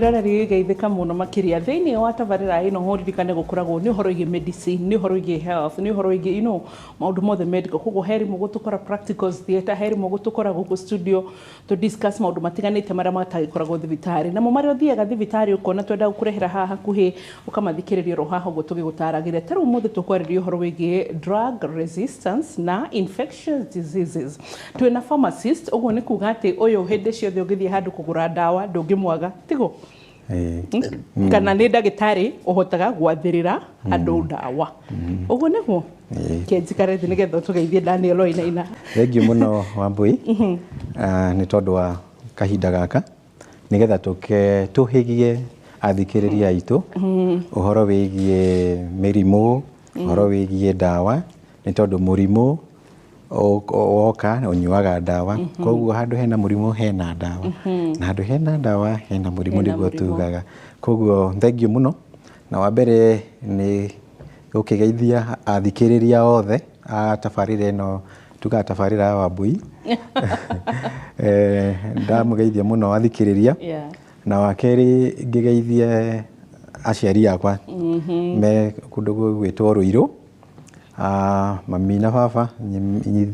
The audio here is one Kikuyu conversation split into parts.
Mwĩroreri, geithĩka mũno makĩria thĩinĩ wa tabarĩra ĩno. Ũririkane gũkoragwo nĩ ũhoro wĩgiĩ medicine, nĩ ũhoro wĩgiĩ health, nĩ ũhoro wĩgiĩ maũndũ mothe medical. Koguo he rĩmwe gũtũkora practicals theatre, he rĩmwe gũtũkora gũkũ studio to discuss maũndũ matiganĩte marĩa matagĩkoragwo thibitarĩ, namo marĩa ũthiaga thibitarĩ ũkona twenda gũkũrehera haha hakuhĩ, ũkamathikĩrĩria oro haha ũguo tũgĩgũtaragĩria. Ta rĩu ũmũthĩ tũkwarĩria ũhoro wĩgiĩ drug resistance na infectious diseases. Twĩna pharmacist, ũguo nĩ kuga atĩ ũyũ hĩndĩ ciothe ũngĩthiĩ handũ kũgũra ndawa ndũngĩmwaga, tiguo? Ĩĩ. Kana nĩ ndagĩtarĩ ũhotaga gwathĩrĩra andũ ndawa, ũguo nĩguo? Ĩĩ. Kenjikare thĩ nĩgetha ũtũgeithie, Daniel Wainaina. Thengiũ mũno, Wambui, nĩ tondũ wa kahinda gaka nĩgetha tũke tũhĩgie athikĩrĩria aitũ ũhoro wĩgiĩ mĩrimũ, ũhoro wĩgiĩ ndawa, nĩ tondũ mũrimũ woka ũnyuaga ndawa. Koguo handũ hena mũrimũ hena ndawa, na handũ hena ndawa hena mũrimũ. Hena nĩguo mũrimũ. Tugaga. Koguo thengiũ mũno, na wa mbere nĩ gũkĩgeithia athikĩrĩria othe a tabarĩra ĩno, tugaga tabarĩra ya Wambui. Ndamũgeithia mũno athikĩrĩria. Na wa kerĩ, ngĩgeithie aciari akwa me kũndũ gũgwĩtwo Rũirũ. Mami na baba,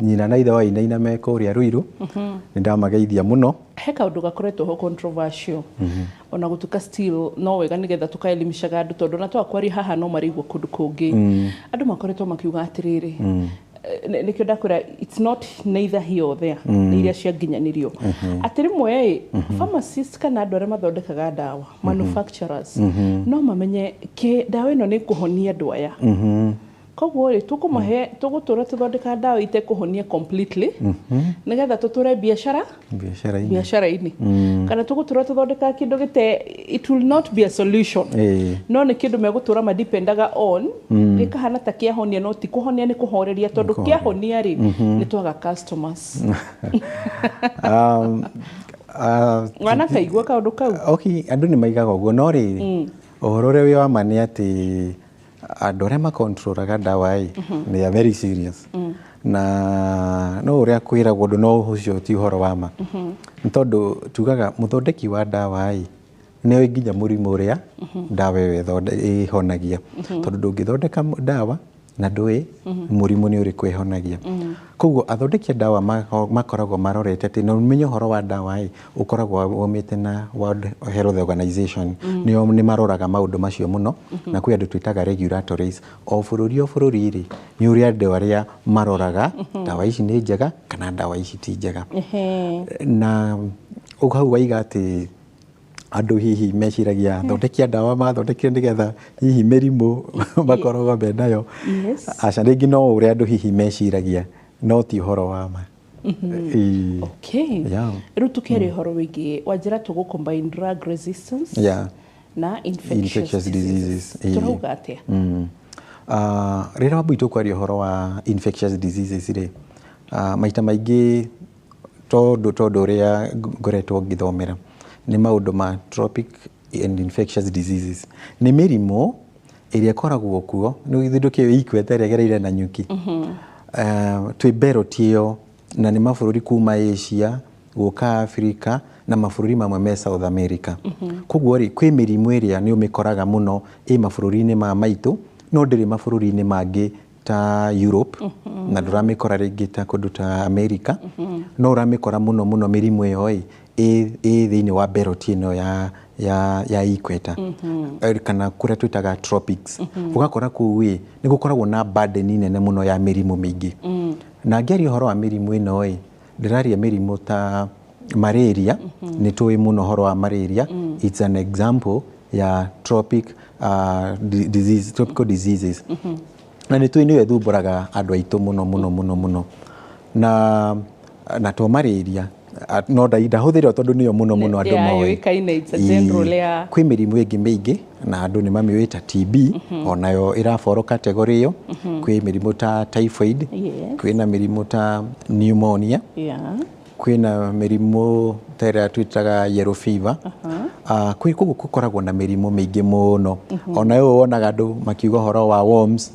nyina na ithe wa Wainaina me kũrĩa Rũirũ, nĩ ndamageithia mũno. He kaũndũ gakoretwo ho controversial, ona gũtuĩka still no wega nĩgetha tũkaelimishaga andũ, tondũ ona twakwaria haha no marĩigua kũndũ kũngĩ. Andũ makoretwo makiuga atĩrĩrĩ, nĩkĩo ndakwĩra it's not neither here or there, nĩ iria cianginyanĩrio atĩ rĩmwe ĩ pharmacist kana andũ arĩa mathondekaga ndawa, manufacturers, no mamenye kĩ ndawa ĩno nĩ kũhonia andũ aya. Koguo rĩ, tũkũmahe tũgũtũra tũthondeka ndawa itekũhonia completely nĩgetha tũtũre biacara biacara-inĩ. Biacara-inĩ, kana tũgũtũra tũthondeka kĩndũ gĩte, it will not be a solution, no nĩ kĩndũ megũtũra madipendaga on, gĩkahana ta kĩahonia, no ti kũhonia, nĩ kũhoreria, tondũ kũhoreria. Kĩahonia rĩ, nĩ twaga customers. Wana kaigua kaũndũ kau? Okay, andũ nĩ maigaga ũguo, no rĩrĩ, ũhoro ũrĩa wĩ wa ma nĩ atĩ andũ arĩa makontrolaga ndawa ĩ, they are very serious, na no ũrĩa kwĩragwo ũndũ no ũcio ti ũhoro wa ma, nĩ tondũ tugaga mũthondeki wa ndawa ĩ nĩ oĩ nginya mũrimũ ũrĩa ndawa ĩyo ĩhonagia, tondũ ndũngĩthondeka ndawa na ndũĩ mũrimũ nĩ ũrĩkũ ĩhonagia. Koguo athondeki a ndawa makoragwo marorete atĩ na ũmenye ũhoro wa ndawa ĩ ũkoragwo umĩte na World Health Organization, nĩo nĩ maroraga maũndũ macio mũno, na kwĩ andũ twĩtaga regulatories. O bũrũri o bũrũri rĩ, nĩ ũrĩ andũ arĩa maroraga ndawa ici nĩ njega kana ndawa ici ti njega. Na ũguo hau waiga atĩ andũ hihi meciragia athondeki a ndawa mathondekire nĩgetha hihi mĩrimũ makoragwo menayo. Aca, rĩngĩ no ũrĩa andũ hihi meciragia, no ti ũhoro wa ma. Ĩĩ. Rĩu tũkĩaria ũhoro wĩgiĩ wanjĩra tũgũ combine drug resistance na infectious infectious diseases. Diseases, ĩĩ. Tũrauga atĩa? Rĩrĩa, Wambui, tũkwaria ũhoro wa infectious diseases rĩ, maita maingĩ tondũ ũrĩa ngoretwo ngĩthomera nĩ maũndũ ma tropic and infectious diseases, nĩ mĩrimũ ĩrĩa ĩkoragwo kuo nĩ githĩ ndũkĩũĩ equator ĩrĩa ĩgereire Nanyuki, twĩ belt ĩyo, na nĩ mabũrũri kuma Asia gũka Africa na mabũrũri mamwe me South America. Koguo rĩ, kwĩ mĩrimũ ĩrĩa nĩ ũmĩkoraga mũno ĩ mabũrũri-inĩ ma maitũ, no ndĩrĩ mabũrũri-inĩ mangĩ ta Europe, na ndũramĩkora rĩngĩ ta kũndũ ta America, no ũramĩkora mũno mũno mĩrimũ ĩyo ĩ thĩinĩ wa belt ĩno ya equator, kana kũrĩa twĩtaga tropics. Ũgakora kũu ĩ nĩ gũkoragwo na burden nene mũno ya mĩrimũ mĩingĩ. Na ngĩaria ũhoro wa mĩrimũ ĩno ĩ, ndĩraria mĩrimũ ta malaria. Nĩ tũĩ mũno ũhoro wa malaria. It's an example ya tropic disease, tropical diseases, na nĩ tũĩ nĩyo ĩthumbũraga andũ aitũ mũno mũno mũno mũno, na to malaria, no ndahũthĩra tondũ nĩyo mũno mũno andũ Yeah, moĩ. Yũĩkaine, it's a general, yeah. Kwĩ mĩrimũ ĩngĩ mĩingĩ na andũ nĩ mamĩũĩ ta TB, onayo ĩraboro category ĩyo. Kwĩ mĩrimũ ta typhoid, kwĩna mĩrimũ ta pneumonia, kwĩna mĩrimũ ta ĩrĩa twĩtaga yellow fever. Kwĩ koguo gũkoragwo na mĩrimũ mĩingĩ mũno. Ona ũyũ wonaga andũ makiuga ũhoro wa worms.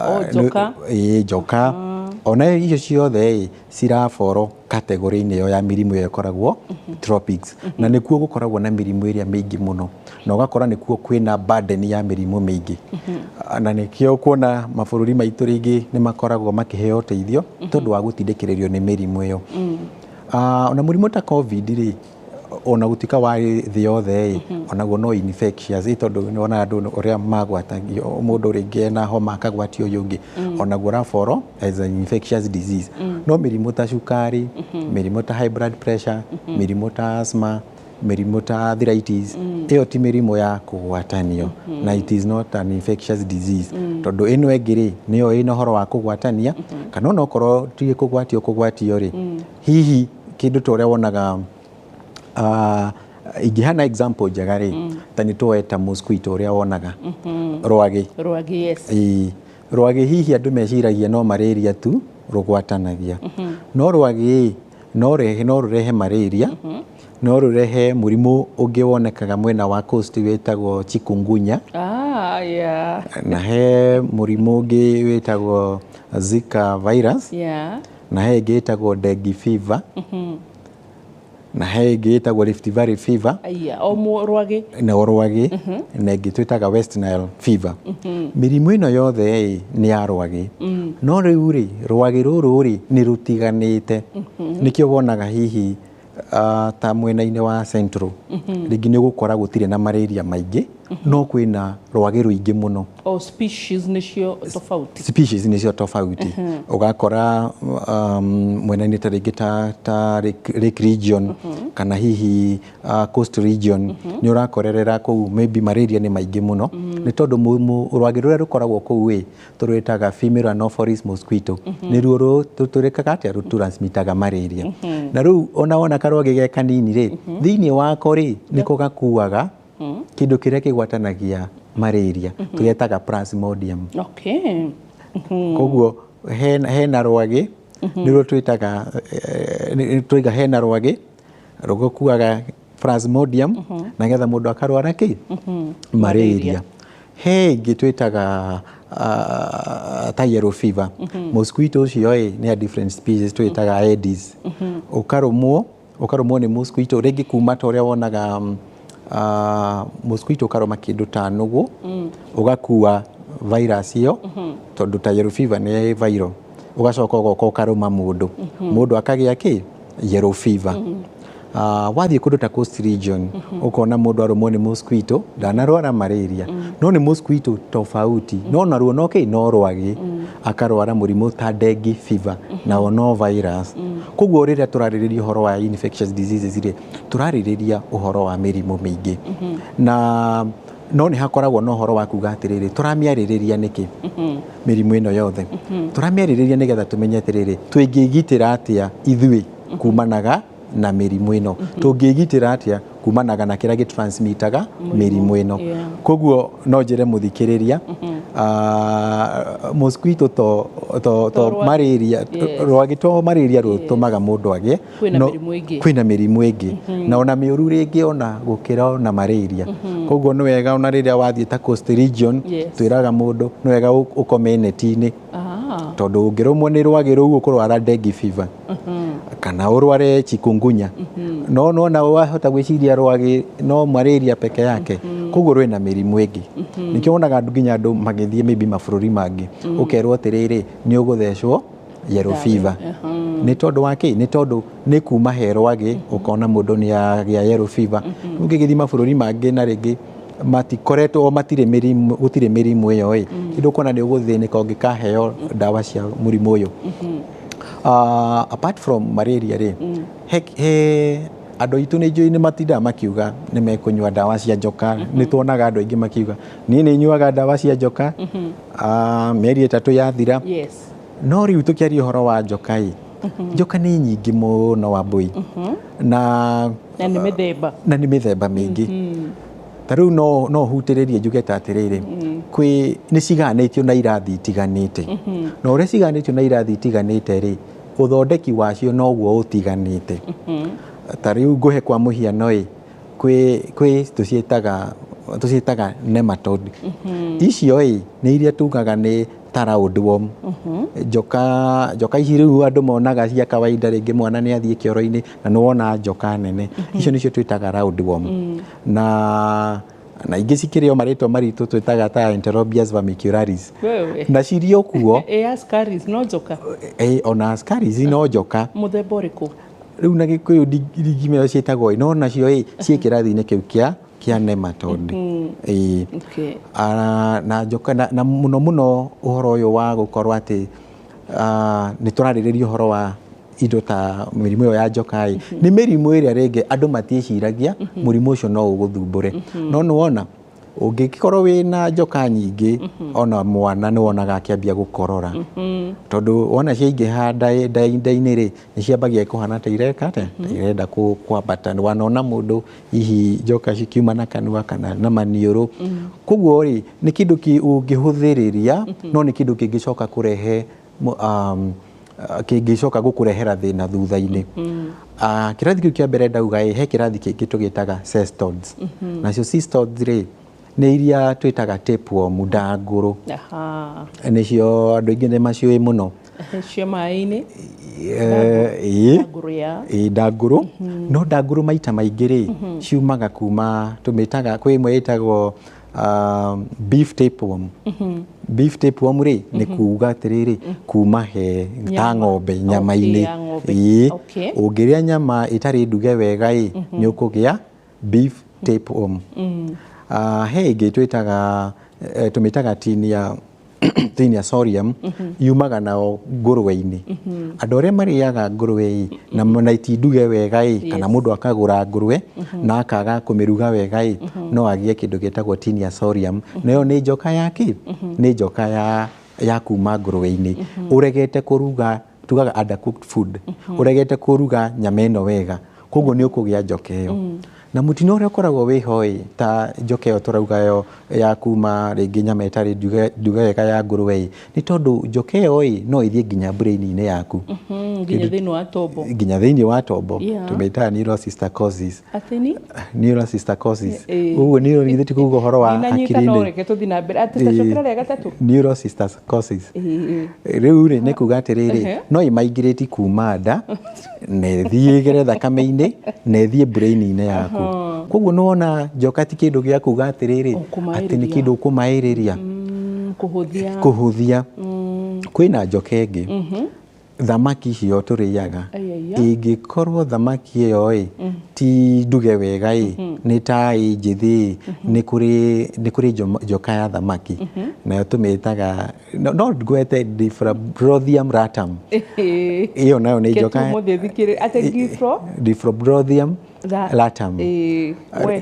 Oh, njoka. Ĩĩ, njoka. Ona icio ciothe ĩ ciraboro category-inĩ ĩyo ya mĩrimũ ĩyo ĩkoragwo tropics, na nĩkuo gũkoragwo na mĩrimũ ĩrĩa mĩingĩ mũno, na ũgakora nĩkuo kwĩna burden ya mĩrimũ mĩingĩ, na nĩkĩo kuona mabũrũri maitũ rĩngĩ nĩ makoragwo makĩheo ũteithio tondũ wa gũtindĩkĩrĩrio nĩ mĩrimũ ĩyo. Ona mũrimũ ta COVID rĩ, ona gũtuĩka warĩ thĩ yothe ĩ, onaguo no infectious ĩ, tondũ nĩ wonaga andũ ũrĩa magwatagio, mũndũ rĩngĩ ena homa akagwatia ũyũ ũngĩ, onaguo ũraboro as an infectious disease. No mĩrimũ ta cukari, mĩrimũ ta high blood pressure, mĩrimũ ta asthma, mĩrimũ ta arthritis, ĩyo ti mĩrimũ ya kũgwatanio na it is not an infectious disease, tondũ ĩno ĩngĩ rĩ, nĩyo ĩna ũhoro wa kũgwatania, kana onokorwo ti kũgwatio kũgwatio rĩ, hihi kĩndũ ta ũrĩa wonaga, ingĩhana example njega rĩ, ta nĩ tuoe ta mosquito ũrĩa wonaga, rwagĩ. Rwagĩ, yes. Ĩĩ, rwagĩ hihi andũ meciragia no malaria tu rũgwatanagia, no rwagĩ no rũrehe malaria, no rũrehe mũrimũ ũngĩ wonekaga mwena wa coast wĩtagwo chikungunya. Na he mũrimũ ũngĩ wĩtagwo Zika virus. Na he ĩngĩ ĩtagwo dengue fever, na he ĩngĩ ĩtagwo Rift Valley fever. Aya, o rwagĩ. Na rwagĩ, na ĩngĩ twĩtaga West Nile fever. Mĩrimũ ĩno yothe ĩ nĩ ya rwagĩ, no rĩu rĩ, rwagĩ rũrũ rĩ nĩ rũtiganĩte. Nĩkĩo wonaga hihi ta mwena-inĩ wa Central rĩngĩ nĩ ũgũkora gũtirĩ na malaria maingĩ, no kwĩna rwagĩ rũingĩ mũno. O species nĩcio tofauti. Species nĩcio tofauti. Ũgakora mwena-inĩ ta rĩngĩ ta Lake Region kana hihi Coast Region, nĩ ũrakorerera kũu maybe malaria nĩ maingĩ mũno, nĩ tondũ rwagĩ rũrĩa rũkoragwo kũu ĩ tũrwĩtaga female anopheles mosquito, nĩruo rũtũrĩkaga atĩa, rũtransmitaga malaria. Na rĩu ona wona karwagĩ ge kanini rĩ, thĩinĩ wako rĩ, nĩko gakuaga kĩndũ kĩrĩa kĩgwatanagia malaria, tũgetaga plasmodium. Koguo hena rwagĩ nĩruo twĩtaga, twaiga hena rwagĩ rũgũkuaga plasmodium na getha mũndũ akarwara kĩ malaria. He ĩngĩ twĩtaga ta yellow fever mosquito, ũcio ĩ nĩ a different species twĩtaga Aedes. Ũkarũmwo nĩ mosquito rĩngĩ kuma ta ũrĩa wonaga, mosquito ũkarũma kĩndũ ta nũgũ, ũgakua virus ĩyo, tondũ ta yellow fever nĩ viral, ũgacoka ũgoka ũkarũma mũndũ, mũndũ akagĩa kĩ yellow fever. Wathiĩ kũndũ ta Coast Region, ũkona mũndũ arũmwo nĩ mosquito, ndanarwara malaria, no nĩ mosquito tofauti, no naruo no kĩ no rwagĩ, akarwara mũrimũ ta dengue fever, nao no virus. Koguo rĩrĩa tũrarĩrĩria ũhoro wa infectious diseases rĩ, tũrarĩrĩria ũhoro wa mĩrimũ mĩingĩ, na no nĩ hakoragwo na ũhoro wa kuga atĩrĩrĩ, tũramĩarĩrĩria nĩkĩ mĩrimũ ĩno yothe? Tũramĩarĩrĩria nĩgetha tũmenye atĩrĩrĩ, tũngĩgitĩra atĩa ithuĩ kumanaga na mĩrimũ ĩno, tũngĩgitĩra atĩa kumanaga na kĩrĩa gĩtransmitaga mĩrimũ ĩno. Koguo no njĩre mũthikĩrĩria, mosquito to rwagĩ. Malaria rwagĩ to malaria rũtũmaga mũndũ agĩe. Kwĩna mĩrimũ ĩngĩ. Kwĩna mĩrimũ ĩngĩ na ona mĩũru rĩngĩ ona gũkĩra ona malaria. Koguo nĩ wega ona rĩrĩa wathiĩ ta Coast Region, twĩraga mũndũ nĩ wega ũkome neti-inĩ, tondũ ũngĩrũmwo nĩ rwagĩ rũu ũkũrwara dengue fever kana ũrware chikungunya. No nona wahota gwĩciria rwagĩ no malaria peke yake, koguo rwĩna mĩrimũ ĩngĩ. Nĩkĩo wonaga andũ, nginya andũ magĩthiĩ maybe mabũrũri mangĩ, ũkerwo atĩrĩrĩ, nĩ ũgũthecwo yellow fever. Nĩ tondũ wa kĩ? Nĩ tondũ nĩ kuma he rwagĩ, ũkona mũndũ nĩ agĩa yellow fever. Ũngĩgĩthiĩ mabũrũri mangĩ na rĩngĩ matikoretwo matirĩ mĩrimũ, gũtirĩ mĩrimũ ĩyo ĩ, kĩndũ ũkona nĩ ũgũthĩnĩka ũngĩkaheo ndawa cia mũrimũ ũyũ. Apart from malaria rĩ, he andũ aitũ nĩ njũĩ nĩ matindaga makiuga nĩ mekũnyua ndawa cia njoka. Nĩ tuonaga andũ aingĩ makiuga, niĩ nĩ nyuaga ndawa cia njoka, mĩeri 3 yathira. No rĩu tũkĩaria ũhoro wa njoka ĩ, njoka nĩ nyingĩ mũno, Wambui, na Na nĩ mĩthemba. Na nĩ mĩthemba mĩingĩ. Ta rĩu no hutĩrĩrie njuge ta atĩrĩrĩ, kwĩ nĩ ciganĩtio na irathi itiganĩte, na ũrĩa ciganĩtio na irathi itiganĩte rĩ, ũthondeki wacio noguo ũtiganĩte. Ta rĩu ngũhe kwa mũhiano ĩ, kwĩ tũciĩtaga nematode. Icio ĩ nĩ iria tugaga nĩ Ta roundworm, njoka ici rĩu andũ monaga cia kawaida, rĩngĩ mwana nĩ athiĩ kĩoro-inĩ na nĩ wona njoka nene, icio nĩcio twĩtaga roundworm. Na ingĩ cikĩrĩ o marĩtwa maritũ twĩtaga ta Enterobius vermicularis. Wewe. Na cirĩ o kuo. Ĩ ascaris no njoka? Ona ascaris no njoka. Mũthemba ũrĩkũ? Rĩu na Gĩkũyũ ndingĩmenya ciĩtagwo ĩ, no nacio ĩ ciĩ kĩrathi-inĩ kĩu kĩa nematode, ĩĩ. Ah, na njoka na mũno mũno ũhoro ũyũ wa gũkorwo atĩ nĩ tũrarĩrĩria ũhoro wa indo ta mĩrimũ ĩyo ya njoka ĩ, nĩ mĩrimũ ĩrĩa rĩngĩ andũ matiĩciragia mũrimũ ũcio no ũgũthumbũre, no nĩ wona ũngĩkorwo wĩna njoka nyingĩ, ona mwana nĩ wonaga akĩambia gũkorora, tondũ wona ciaingĩha nda-inĩ rĩ, nĩ ciambagia kũhana ta ireka atĩa, ta irenda kwambata. Wanona mũndũ hihi njoka cikiuma na kanua kana na maniũrũ. Koguo rĩ, nĩ kĩndũ ũngĩhũthĩrĩria, no nĩ kĩndũ kĩngĩcoka kũrehe kĩngĩcoka gũkũrehera thĩna thutha-inĩ. Kĩrathi kĩu kĩa mbere ndauga ĩ, he kĩrathi kĩngĩ tũgĩtaga cestodes. Nacio cestodes rĩ, nĩ iria twĩtaga tapeworm, ndangũrũ. Nĩcio andũ aingĩ nĩ maciũĩ mũno. Cia maĩ-inĩ. Ĩĩ. Ndangũrũ ya. Ĩĩ, ndangũrũ. No ndangũrũ maita maingĩ rĩ, ciumaga kuma tũmĩtaga, kwĩ ĩmwe ĩtagwo beef tapeworm. Beef tapeworm rĩ, nĩ kuga atĩrĩrĩ, kuma he ta ng'ombe, nyama-inĩ. Ya ng'ombe. Ĩĩ. Ũngĩrĩa nyama ĩtarĩ nduge wega ĩ, nĩ ũkũgĩa beef tapeworm. He ĩngĩ twĩtaga, tũmĩtaga Taenia solium, yumaga nao ngũrwe-inĩ. Andũ arĩa marĩaga ngũrwe ĩ, na itinduge wega ĩ, kana mũndũ akagũra ngũrwe na akaga kũmĩruga wega ĩ, no agĩe kĩndũ gĩtagwo Taenia solium. Nayo nĩ njoka ya kĩ? Nĩ njoka ya kuma ngũrwe-inĩ. Ũregete kũruga, tugaga undercooked food, ũregete kũruga nyama ĩno wega, koguo nĩ ũkũgĩa njoka ĩyo. Na mũtino ũrĩa ũkoragwo wĩho ĩ, ta njoka ĩyo tũrauga yo ya kuma rĩngĩ nyama ĩtarĩ nduge wega ya ngũrwe ĩ, nĩ tondũ njoka ĩyo ĩ, no ĩthiĩ nginya brain-inĩ yaku. Nginya thĩinĩ wa tombo. Nginya thĩinĩ wa tombo. Tũmĩtaga neurocysticercosis. Atĩ ni? Neurocysticercosis. Ũguo neuro githĩ ti kuga ũhoro wa Ndinanyita, no hakiri-inĩ. Reke tũthiĩ na mbere. Atĩ tacokera rĩa gatatũ. Neurocysticercosis. Rĩu rĩ, nĩ kuga atĩrĩrĩ, no ĩmaingĩrĩti kuma nda na ĩthiĩ ĩgere thakame-inĩ na ĩthiĩ brain-inĩ yaku. Koguo nĩ wona njoka ti kĩndũ gĩa kuga atĩrĩrĩ, atĩ nĩ kĩndũ ũkũmaĩrĩria. Kũhũthia. Kũhũthia. Kwĩna njoka ĩngĩ, thamaki icio tũrĩaga, ĩngĩkorwo thamaki ĩyo ĩ ti nduge wega ĩ, nĩ ta ĩ njĩthĩ ĩ, nĩ kũrĩ njoka ya thamaki, nayo tũmĩtaga, no ngwete Diphyllobothrium latum. Ĩyo nayo nĩ njoka. Ũmũthĩ thikĩrĩ atĩ gifro. Diphyllobothrium latum. We.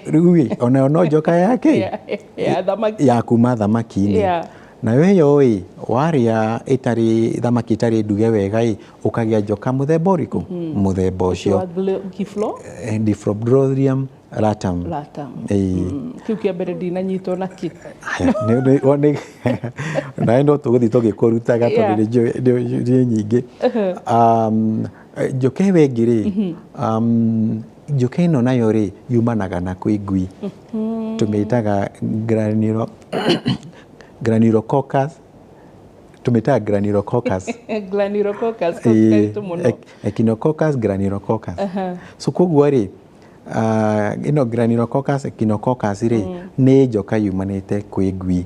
Rĩu ĩ, onayo no njoka yake ya thamaki. Ya kuma thamaki-inĩ. Nayo ĩyo ĩ, warĩa ĩtarĩ thamaki ĩtarĩ nduge wega ĩ, ũkagĩa njoka mũthemba ũrĩkũ? Mũthemba ũcio. Wa giflo. Diphyllobothrium latum. Latum. Ĩĩ. Kĩu kĩa mbere ndinanyitwo nakĩ. Haya, nawe no tũgũthiĩ tũgĩkũrutaga tondũ nĩ njũĩ nĩ nyingĩ. Njoka ĩyo ĩngĩ rĩ, njoka ĩno nayo rĩ, yumanaga na kwĩ ngui. Tũmĩtaga Granulococcus, tũmĩtaga Granulococcus. Granulococcus kau karitũ mũno. Echinococcus granulococcus. So koguo rĩ, ĩno Granulococcus echinococcus rĩ, nĩ njoka yumanĩte kwĩ ngui.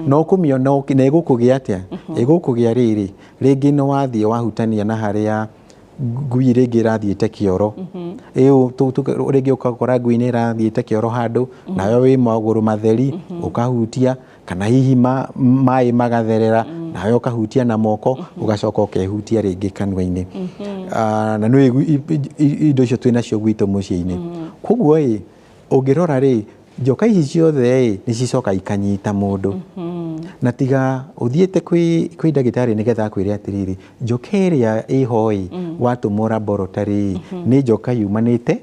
No ũkũmĩona na ĩgũkũgĩa atĩa? Ĩgũkũgĩa rĩrĩ, rĩngĩ nĩ wathiĩ wahutania na harĩa ngui rĩngĩ ĩrathiĩte kĩoro. Ĩũ rĩngĩ ũgakora ngui nĩ ĩrathiĩte kĩoro handũ, nawe wĩ magũrũ matheri, ũkahutia, kana hihi maĩ magatherera, nawe ũkahutia na moko, ũgacoka ũkehutia rĩngĩ kanua-inĩ. Na nĩ indo icio twĩnacio gwitũ mũciĩ-inĩ. Koguo ĩ, ũngĩrora rĩ, njoka ici ciothe ĩ, nĩ cicokaga ikanyita mũndũ. Na tiga ũthiĩte kwĩ ndagĩtarĩ nĩgetha akwĩre atĩrĩrĩ, njoka ĩrĩa ĩho ĩ, watũmwo laboratory ĩ, nĩ njoka yumanĩte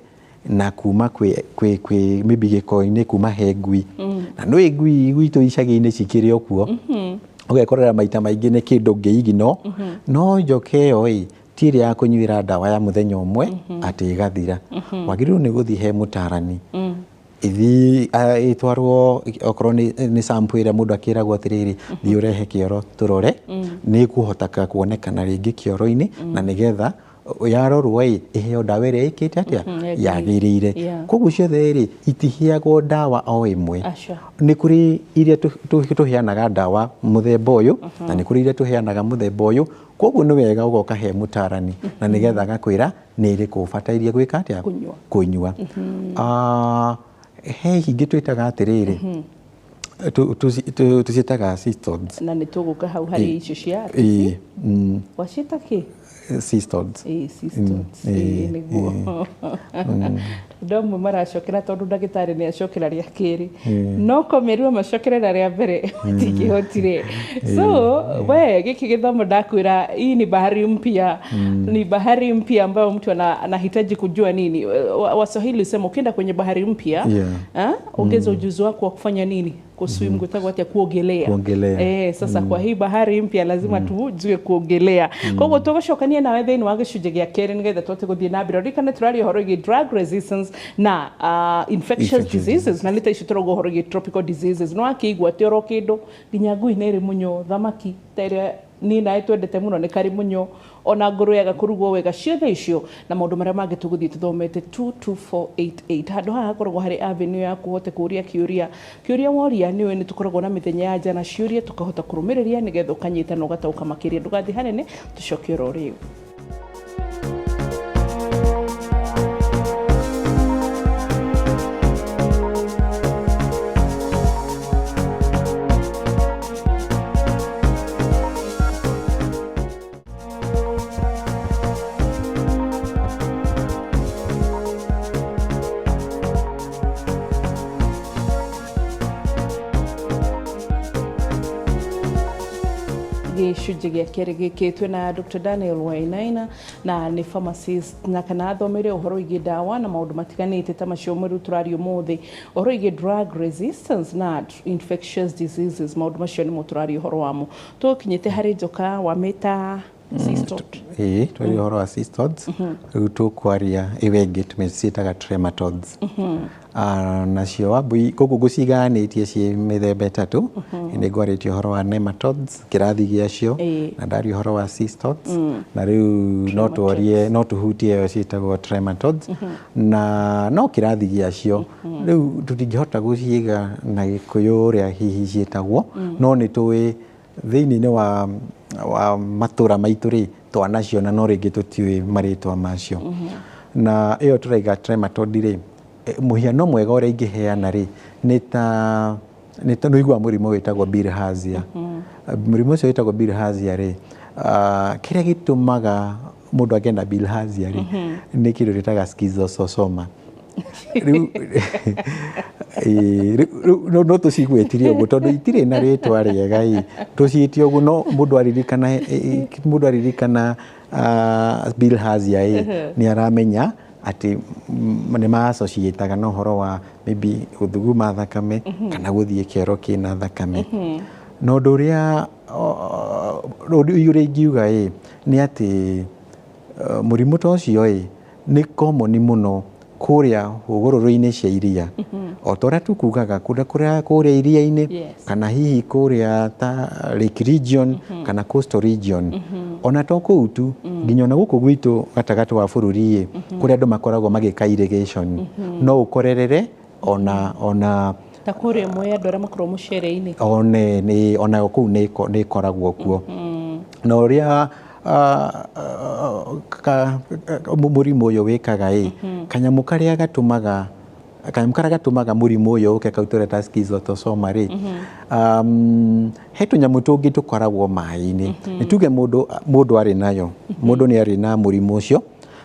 na kuma kwĩ maybe gĩko-inĩ kuma he ngui. Na nĩũĩ ngui gwitũ icagi-inĩ cikĩrĩ o kuo. Ũgekorera maita maingĩ nĩ kĩndũ ũngĩ ignore, no njoka ĩyo ĩ, ti ĩrĩa ya kũnyuĩra ndawa ya mũthenya ũmwe atĩ ĩgathira. Wagĩrĩirwo nĩ gũthiĩ he mũtarani. Ĩthiĩ ĩtwarwo okorwo nĩ sample ĩrĩa mũndũ akĩragwo atĩrĩrĩ, thiĩ ũrehe kĩoro tũrore, nĩ ĩkũhoteka kuonekana rĩngĩ kĩoro-inĩ, na nĩgetha yarorwo ĩ, ĩheo ndawa ĩrĩa ĩkĩte atĩa, yagĩrĩire. Koguo ciothe rĩ, itiheagwo ndawa o ĩmwe. Aca. Nĩ kũrĩ iria tũheanaga ndawa mũthemba ũyũ, na nĩ kũrĩ iria tũheanaga mũthemba ũyũ. Koguo nĩ wega ũgoka he mũtarani, na nĩgetha agakwĩra nĩ ĩrĩkũ ũbataire gwĩka atĩa, Kũnyua. Kũnyua. He ingĩ twĩtaga atĩrĩrĩ, tũciĩtaga cestodes. Na nĩ tũgũka hau harĩ icio cia Ĩĩ, Waciĩta kĩ? Cestodes. Ĩĩ, cestodes. Ĩĩ, nĩguo. Andũ amwe maracokera tondũ ndagĩtarĩ nĩ acokera rĩa kerĩ, no komerirwo macokere na rĩa mbere matingĩhotire. So we gĩkĩ gĩthomo ndakwĩra, hii ni bahari mpya, ni bahari mpya ambayo mtu anahitaji kujua nini. Waswahili husema ukienda kwenye bahari mpya, ongeza ujuzi wako wa kufanya nini, kuswim, gwĩtagwo atĩa, kuogelea. Kuogelea. Sasa kwa hii bahari mpya lazima tujue kuogelea. Koguo tũgũcokania nawe thĩinĩ wa gĩcunjĩ gĩa kerĩ nĩgetha tũhote gũthiĩ na mbere. Ririkana tũraria ũhoro wĩgiĩ drug resistance na infectious Infectious diseases, na nĩ ta icio tũrauga ũhoro wĩgiĩ tropical diseases. Nĩ wakĩigua atĩ oro kĩndũ nginya ngui nĩ ĩrĩ mũnyoo, thamaki ta ĩrĩa niĩ nawe twendete mũno nĩ karĩ mũnyoo, ona ngũrwe yaga kũrugwo wega, ciothe icio na maũndũ marĩa mangĩ tũgũthiĩ tũthomete. 22488 handũ haha hakoragwo harĩ avenue ya kũhote kũũria kĩũria. Kĩũria woria nĩũĩ nĩ tũkoragwo na mĩthenya ya njana ciũria tũkahota kũrũmĩrĩria nĩgetha ũkanyita na ũgataũka makĩria. Ndũgathiĩ hanene, tũcoke oro rĩu. Gĩcunjĩ gĩa kerĩ gĩkĩ twĩna Dr. Daniel Wainaina na nĩ pharmacist na kana athomeire ũhoro wĩgiĩ ndawa na maũndũ matiganĩte ta macio rĩu tũraria ũmũthĩ, ũhoro wĩgiĩ drug resistance na infectious diseases. Maũndũ macio nĩmo tũraria ũhoro wamo. Tũkinyĩte harĩ njoka wamĩta cestode. Ĩĩ, twaria ũhoro wa cestodes, rĩu tũkwaria ĩyo ĩngĩ tũmĩciĩtaga trematodes. Nacio Wambui gũkũ ngũcigayanĩtie ciĩ mĩthemba ĩtatũ. Nĩ ngwarĩtie ũhoro wa nematodes, kĩrathi gĩacio, na ndaria ũhoro wa cestodes, na rĩu no twarie, no tũhutie ĩyo ciĩtagwo trematodes, na no kĩrathi gĩacio. Rĩu tũtingĩhota gũciiga na Gĩkũyũ ũrĩa hihi ciĩtagwo, no nĩ tũĩ thĩinĩ wa matũra maitũ rĩ, twanaciona no rĩngĩ tũtiũĩ marĩtwa macio. Na ĩyo tũraiga trematode rĩ, mũhiano mwega ũrĩa ingĩheana rĩ, nĩ ta nĩ ũiguaga mũrimũ wĩtagwo bilharzia. Mũrimũ ũcio wĩtagwo bilharzia rĩ, kĩrĩa gĩtũmaga mũndũ agĩe na bilharzia rĩ, nĩ kĩndũ twĩtaga schistosoma. Rĩu rĩu no tũcigwĩtire ũguo tondũ itirĩ na rĩtwa rĩega ĩ, tũciĩte ũguo, no mũndũ aririkana bilharzia ĩ, nĩ aramenya atĩ nĩ ma-associate-aga na ũhoro wa maybe gũthuguma thakame kana gũthiĩ kĩoro kĩna thakame. Na ũndũ ũrĩa ũrĩa ingiuga ĩ, nĩ atĩ mũrimũ ta ũcio ĩ, nĩ common mũno kũrĩa hũgũrũrũ-inĩ cia iria, o ta ũrĩa tũkugaga kũrĩa kũrĩa kũrĩa iria-inĩ, kana hihi kũrĩa ta Lake Region kana Coastal Region. Ona to kũu tu, nginya ona gũkũ gwitũ gatagatĩ wa bũrũri ĩ, kũrĩa andũ makoragwo magĩka irrigation, no ũkorerere ona Ta kũrĩa Mwea, andũ arĩa makoragwo mũcere-inĩ. One nĩ ona kũu nĩ ĩkoragwo kuo. Na ũrĩa mũrimũ ũyũ wĩkaga ĩ, kanyamũ karĩa gatũmaga mũrimũ ũyũ ũke kau tũreta schistosoma rĩ, he tũnyamũ tũngĩ tũkoragwo maĩ-inĩ. Nĩ tuge mũndũ arĩ nayo, mũndũ nĩ arĩ na mũrimũ ũcio,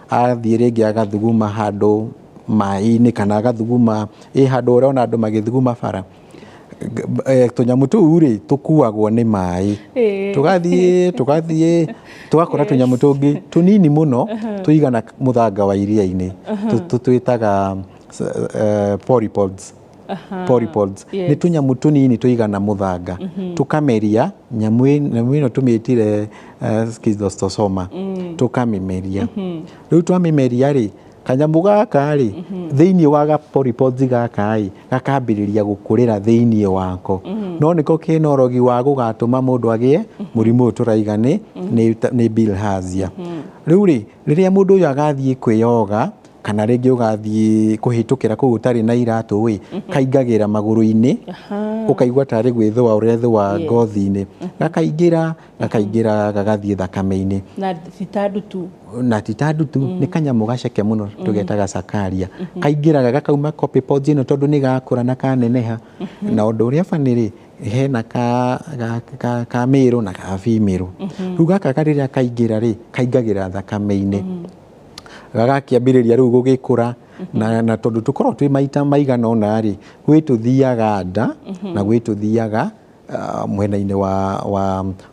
athiĩ rĩngĩ agathuguma handũ maĩ-inĩ kana agathuguma ĩ handũ ũrona andũ magĩthuguma bara, tũnyamũ tũu rĩ, tũkuagwo nĩ maĩ, tũgathiĩ tũgakora tũnyamũ tũngĩ tũnini mũno tũigana mũthanga wa iria-inĩ, tũtwĩtaga polypods. Polypods nĩ tũnyamũ tũnini tũigana mũthanga, tũkameria nyamũ ĩno tũmĩtire schistosoma, tũkamĩmeria. Rĩu twamĩmeria rĩ, Kanyamũ gaka rĩ, thĩinĩ wa ga polypods gaka rĩ, gakambĩrĩria gũkũrĩra thĩinĩ wako, no nĩko kena ũrogi wa gũgatũma mũndũ agĩe mũrimũ ũyũ tũraiga nĩ bilharzia. Rĩu rĩ, rĩrĩa mũndũ ũyũ agathiĩ kwĩyoga kana rĩngĩ ũgathiĩ kũhĩtũkĩra kũu ũtarĩ na iratũ ĩ, kaingagĩra magũrũ-inĩ, ũkaigua tarĩ gwĩthũa ũrethũa ngothi-inĩ, gakaingĩra gakaingĩra gagathiĩ thakame-inĩ. Na ti ta ndutu. Na ti ta ndutu, nĩ kanyamũ gaceke mũno tũgetaga sakaria. Kaingĩraga gakauma copepods ĩno tondũ nĩ gakũra na kaneneha. Na ũndũ ũrĩa bani rĩ, hena ka male na ka female. Rĩu gaka rĩrĩa kaingĩra rĩ, kaingagĩra thakame-inĩ. Gagakĩambĩrĩria rĩu gũgĩkũra na tondũ tũkoragwo twĩ maita maigana ũna rĩ, gwĩ tũthiaga nda na gwĩ tũthiaga mwena-inĩ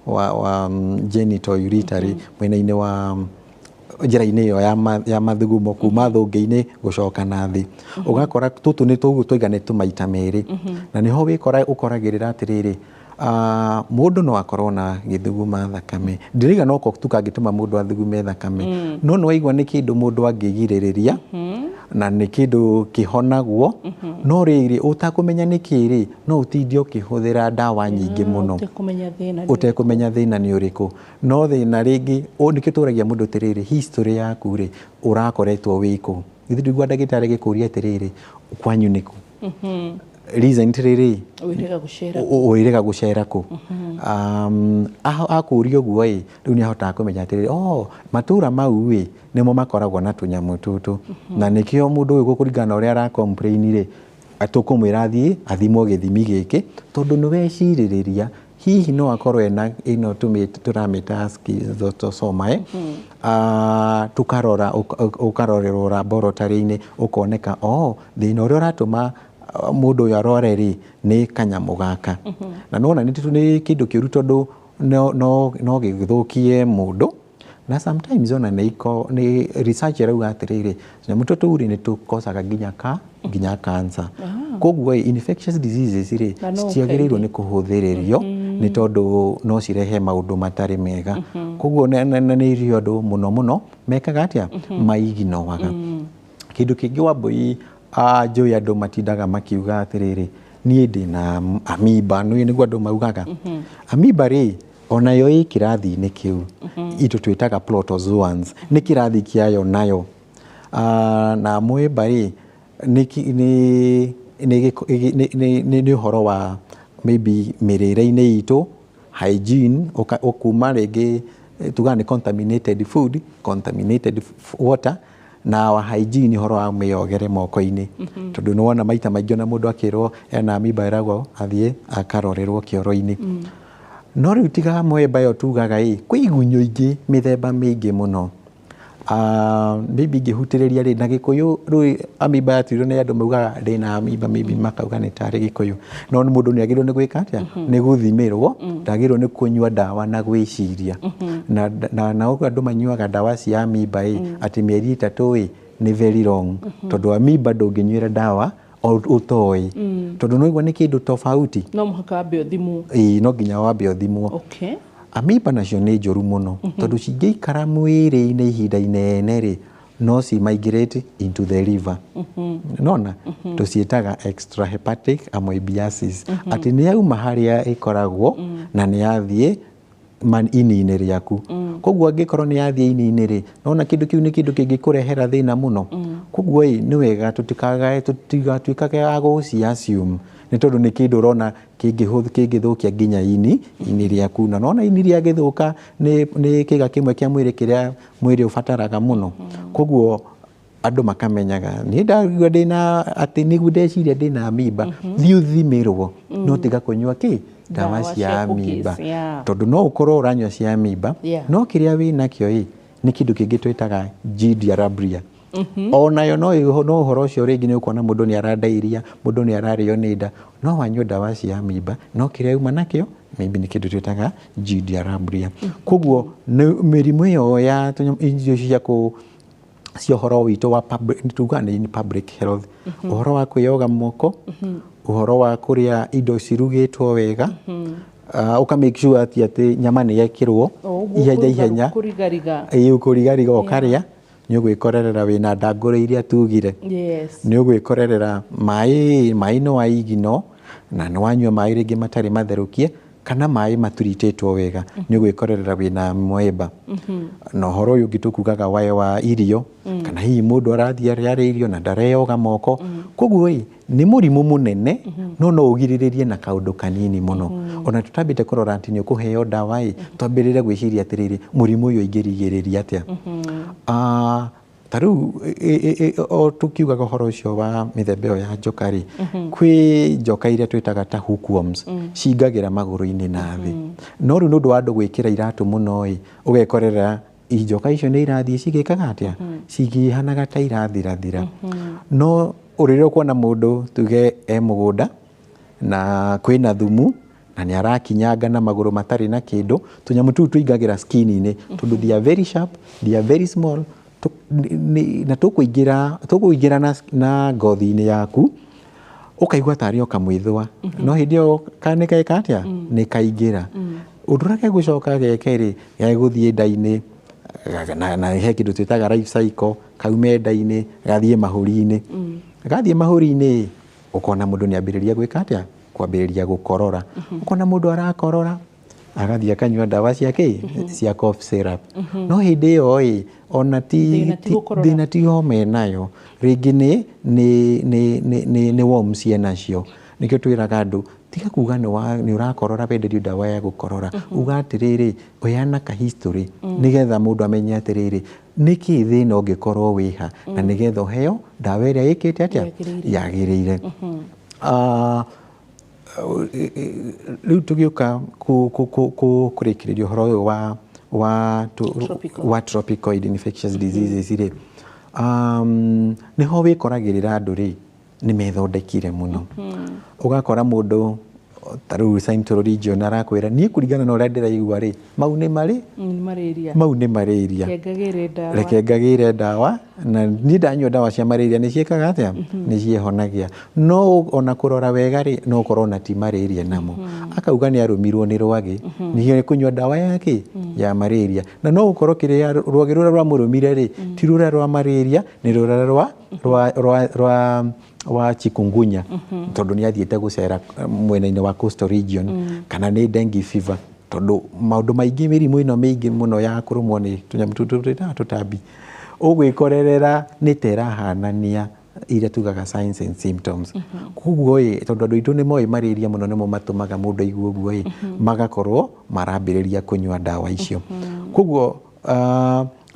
wa genital urinary, mwena-inĩ wa njĩra-inĩ ĩyo ya mathugumo kuma thũngĩ-inĩ gũcoka na thĩ. Ũgakora tũtũ nĩ tũguo twaiga nĩ tũmaita merĩ. Na nĩho wĩkora ũkoragĩrĩra atĩrĩrĩ, mũndũ no akorwo na gĩthuguma thakame. Ndĩraiga no ko tu kangĩtũma mũndũ athugume thakame. No nĩ waigua nĩ kĩndũ mũndũ angĩgirĩrĩria na nĩ kĩndũ kĩhonagwo, no rĩrĩ ũtakũmenya nĩ kĩ rĩ, no ũtinde ũkĩhũthĩra ndawa nyingĩ mũno ũtekũmenya thĩna nĩ ũtekũmenya thĩna nĩ ũrĩkũ. No thĩna rĩngĩ, nĩkĩo tũragia mũndũ atĩrĩrĩ, history yaku rĩ, ũrakoretwo wĩkũ? Githĩ ndũigua ndagĩtarĩ agĩkũria atĩrĩrĩ, kwanyu nĩkũ? Recently rĩ, wĩrĩga gũcera. Wĩrĩga gũcera kũ? Akũria ũguo ĩ, rĩu nĩ ahotaga kũmenya atĩrĩrĩ, oh, matũra mau ĩ, nĩmo makoragwo na tũnyamũ tũtũ. Na nĩkĩo mũndũ ũyũ kũringana na ũrĩa ara complain rĩ, tũkũmwĩra athiĩ athimwo gĩthimi gĩkĩ, tondũ nĩ wecirĩrĩria hihi no akorwo ena ĩno tũramĩta schistosoma, eh? Tũkarora ũkarorerwo laboratory-inĩ ũkoneka, oh, thĩna ũrĩa ũratũma mũndũ ũyũ arware rĩ, nĩ kanyamũ gaka. Na nĩwona nĩ kĩndũ kĩũru tondũ no gĩthũkie mũndũ. Na sometimes ona nĩ research ĩrauga atĩrĩrĩ, tũnyamũ tũtũ rĩ, nĩ tũkocaga nginya cancer. Koguo ĩ, infectious diseases rĩ, Na no citiagĩrĩirwo ũkaingĩ. Nĩ kũhũthĩrĩrio nĩ tondũ no cirehe maũndũ matarĩ mega. Koguo nĩ irio andũ mũno mũno mekaga atĩa, maiginoaga. Kĩndũ kĩngĩ, Wambũi, njũĩ andũ matindaga makiuga atĩrĩrĩ, niĩ ndĩna amoeba. Nĩ nĩguo andũ maugaga. Amoeba rĩ, onayo ĩ kĩrathi-inĩ kĩu itũ twĩtaga protozoans, nĩ kĩrathi kĩayo nayo. Na amoeba rĩ, nĩ ũhoro wa maybe mĩrĩre-inĩ itũ, hygiene, ũkuma rĩngĩ tugaga nĩ contaminated food, contaminated water, na our hygiene, ũhoro wa mĩyogere moko-inĩ, tondũ nĩ wona maita maingĩ ona mũndũ akĩrwo ena amoeba eragwo athiĩ akarorerwo kĩoro-inĩ. No rĩu tiga amoeba ĩyo tugaga ĩ, kwĩ igunyũ ingĩ mĩthemba mĩingĩ mũno. Maybe ingĩhutĩrĩria rĩ na Gĩkũyũ, rĩu amoeba yatuirwo nĩ andũ maugaga ndĩna amoeba, maybe makauga nĩ tarĩ Gĩkũyũ, no nĩ mũndũ nĩ agĩrĩirwo nĩ gwĩka atĩa? Nĩ gũthimĩrwo. Ndagĩrĩirwo nĩ kũnyua ndawa na gwĩciria na ũguo andũ manyuaga ndawa cia amoeba ĩ, atĩ mĩeri 3 ĩ, nĩ very wrong, tondũ amoeba ndũngĩnyuĩra ndawa ũtoĩ, tondũ no igua nĩ kĩndũ tofauti. No mũhaka wambe ũthimwo. Ĩĩ, no nginya wambe ũthimwo. Amoeba nacio nĩ njũru mũno, tondũ cingĩikara mwĩrĩ-inĩ ihinda inene rĩ, no ci migrate into the liver. Nona tũciĩtaga extrahepatic amoebiasis, atĩ nĩ yauma harĩa ĩkoragwo na nĩ yathiĩ ini-inĩ rĩaku. Koguo angĩkorwo nĩ yathiĩ ini-inĩ rĩ, nona kĩndũ kĩu nĩ kĩndũ kĩngĩkũrehera thĩna mũno. Koguo ĩ, nĩ wega tũtigatuĩkage a gũci assume nĩ tondũ nĩ kĩndũ ũrona kĩngĩthũkia nginya ini rĩaku. Na nona ini rĩagĩthũka nĩ kĩga kĩmwe kĩa mwĩrĩ kĩrĩa mwĩrĩ ũbataraga mũno. Koguo andũ makamenyaga niĩ ndaigua ndĩna atĩ nĩguo ndeciria ndĩna amoeba, thiĩ ũthimĩrwo, no tiga kũnyua kĩ ndawa Ndawa cia cia amoeba, cookies, yeah. Tondũ no ũkorwo ũranyua cia amoeba, no kĩrĩa wĩ nakĩo ĩ nĩ kĩndũ kĩngĩ twĩtaga Giardia lamblia. Onayo no ũhoro ũcio rĩngĩ nĩ ũkuona mũndũ nĩ arandairia, mũndũ nĩ ararĩo nĩ nda, no wanyua ndawa cia amoeba, no kĩrĩa uma nakĩo maybe nĩ kĩndũ twĩtaga Giardia lamblia. Koguo nĩ mĩrimũ ĩyo ya irio cia kũ cia ũhoro witũ wa public, tugaga nĩ public health, ũhoro wa kwĩyoga moko, ũhoro wa kũrĩa indo cirugĩtwo wega, ũka make sure atĩ nyama nĩ yekĩrwo O ũguo ihenya ihenya. Kũrigariga. Ĩĩ, kũrigariga ũkarĩa. Nĩ ũgwĩkorerera wĩna ndangũrũ iria tugire. Nĩ ũgwĩkorerera maĩ, maĩ nĩ wa igino na nĩ wanyua maĩ rĩngĩ matarĩ matherũkie kana maĩ maturitĩtwo wega, nĩ ũgwĩkorerera wĩna mwemba. Na ũhoro ũyũ ũngĩ tũkugaga wa irio, kana hihi mũndũ arathiĩ arĩa irio na ndareyoga moko. Koguo ĩ, nĩ mũrimũ mũnene, no no ũgirĩrĩrie na kaũndũ kanini mũno. Ona tũtambĩte kũrora atĩ nĩ ũkũheo ndawa ĩ, twambĩrĩre gwĩciria atĩrĩrĩ, mũrimũ ũyũ ingĩrigĩrĩria atĩa? Ta rĩu o tũkiugaga ũhoro ũcio wa mĩthemba ĩyo ya njoka rĩ, kwĩ njoka iria twĩtaga ta hookworms, cingagĩra magũrũ-inĩ na thĩ. No rĩu nĩ ũndũ wa andũ gwĩkĩra iratũ mũno ĩ, ũgekorera njoka icio nĩ irathiĩ cigĩkaga atĩa? Cigĩhanaga ta irathirathira. No rĩrĩa ũkuona mũndũ tuge e mũgũnda na kwĩna thumu na nĩ arakinyanga na magũrũ matarĩ na kĩndũ, tũnyamũ tũu tũingagĩra skin-inĩ tondũ they are very sharp, they are very small, na tũkũingĩra na ngothi-inĩ yaku, ũkaigua tarĩ o kamwĩthũa, no hĩndĩ ĩyo nĩ geka atĩa? Nĩ kaingĩra. Ũndũ ũrĩa gegũcoka geke rĩ, gegũthiĩ nda-inĩ, na he kĩndũ twĩtaga life cycle, kaume nda-inĩ, gathiĩ mahũri-inĩ. Gathiĩ mahũri-inĩ, ũkona mũndũ nĩ ambĩrĩria gwĩka atĩa? Kwambĩrĩria gũkorora. Ũkona mũndũ arakorora, agathiĩ akanyua ndawa cia kĩ? Cia cough syrup. No hĩndĩ ĩyo ĩ, ona ti thĩna ti homa ĩnayo, rĩngĩ nĩ worms enacio. Nĩkĩo twĩraga andũ, tiga kuga nĩ ũrakorora wenderio ndawa ya gũkorora. Uga atĩrĩrĩ, heana ka history, nĩgetha mũndũ amenye atĩrĩrĩ, nĩkĩ thĩna ũngĩkorwo wĩha, na nĩgetha ũheo ndawa ĩrĩa ĩkĩte atĩa? Yagĩrĩire. Rĩu tũgĩũka kũrĩkĩrĩria ũhoro ũyũ wa tropical infectious diseases rĩ, nĩho wĩkoragĩrĩra andũ rĩ, nĩ methondekire mũno. Ũgakora mũndũ ta rĩu Central Region arakwĩra niĩ kũringana na ũrĩa ndĩraigua rĩ, mau nĩ marĩ mau nĩ malaria, reke ngagĩre ndawa, na niĩ ndanyua ndawa cia malaria nĩ ciĩkaga atĩa? Nĩ ciĩhonagia. No ona kũrora wega rĩ, no ũkorwo na ti malaria namo. Akauga nĩ arũmirwo nĩ rwagĩ, nĩ kũnyua ndawa ya kĩ? Ya malaria. Na no ũkorwo kĩrĩa rwagĩ rũrĩa rwamũrũmire rĩ, ti rũrĩa rwa malaria, nĩ rũrĩa rwa wa chikungunya, tondũ nĩ athiĩte gũcera mwena-inĩ wa coastal region, kana nĩ dengue fever, tondũ maũndũ maingĩ mĩrimũ ĩno mĩingĩ mũno ya kũrũmwo nĩ tũnyamũ tũtũ twĩtaga tũtambi, ũgwĩkorerera nĩ ta ĩrahanania iria tugaga signs and symptoms. Koguo ĩ, tondũ andũ aitũ nĩ moĩ malaria mũno nĩmo matũmaga mũndũ aigue ũguo ĩ, magakorwo marambĩrĩria kũnyua ndawa icio. Koguo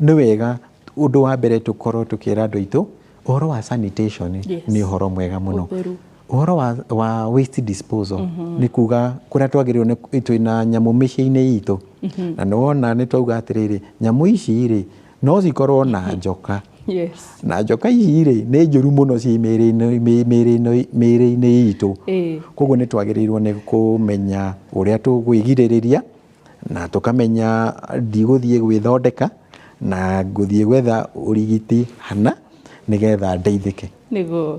nĩ wega ũndũ wa mbere tũkorwo tũkĩra andũ aitũ ũhoro wa sanitation nĩ ũhoro mwega mũno. Ũhoro wa waste disposal nĩ kuga kũrĩa twagĩrĩirwo nĩ twĩna nyamũ mĩciĩ-inĩ itũ, na nĩ wona nĩ twauga atĩrĩrĩ, nyamũ ici rĩ no cikorwo na njoka. Na njoka ici rĩ nĩ njũru mũno ciĩ mĩrĩ-inĩ itũ. Koguo nĩ twagĩrĩirwo nĩ kũmenya ũrĩa tũkwĩgirĩrĩria, na tũkamenya ndigũthiĩ gwĩthondeka na ngũthiĩ gwetha ũrigiti hana nĩgetha ndeithĩke. Nĩguo.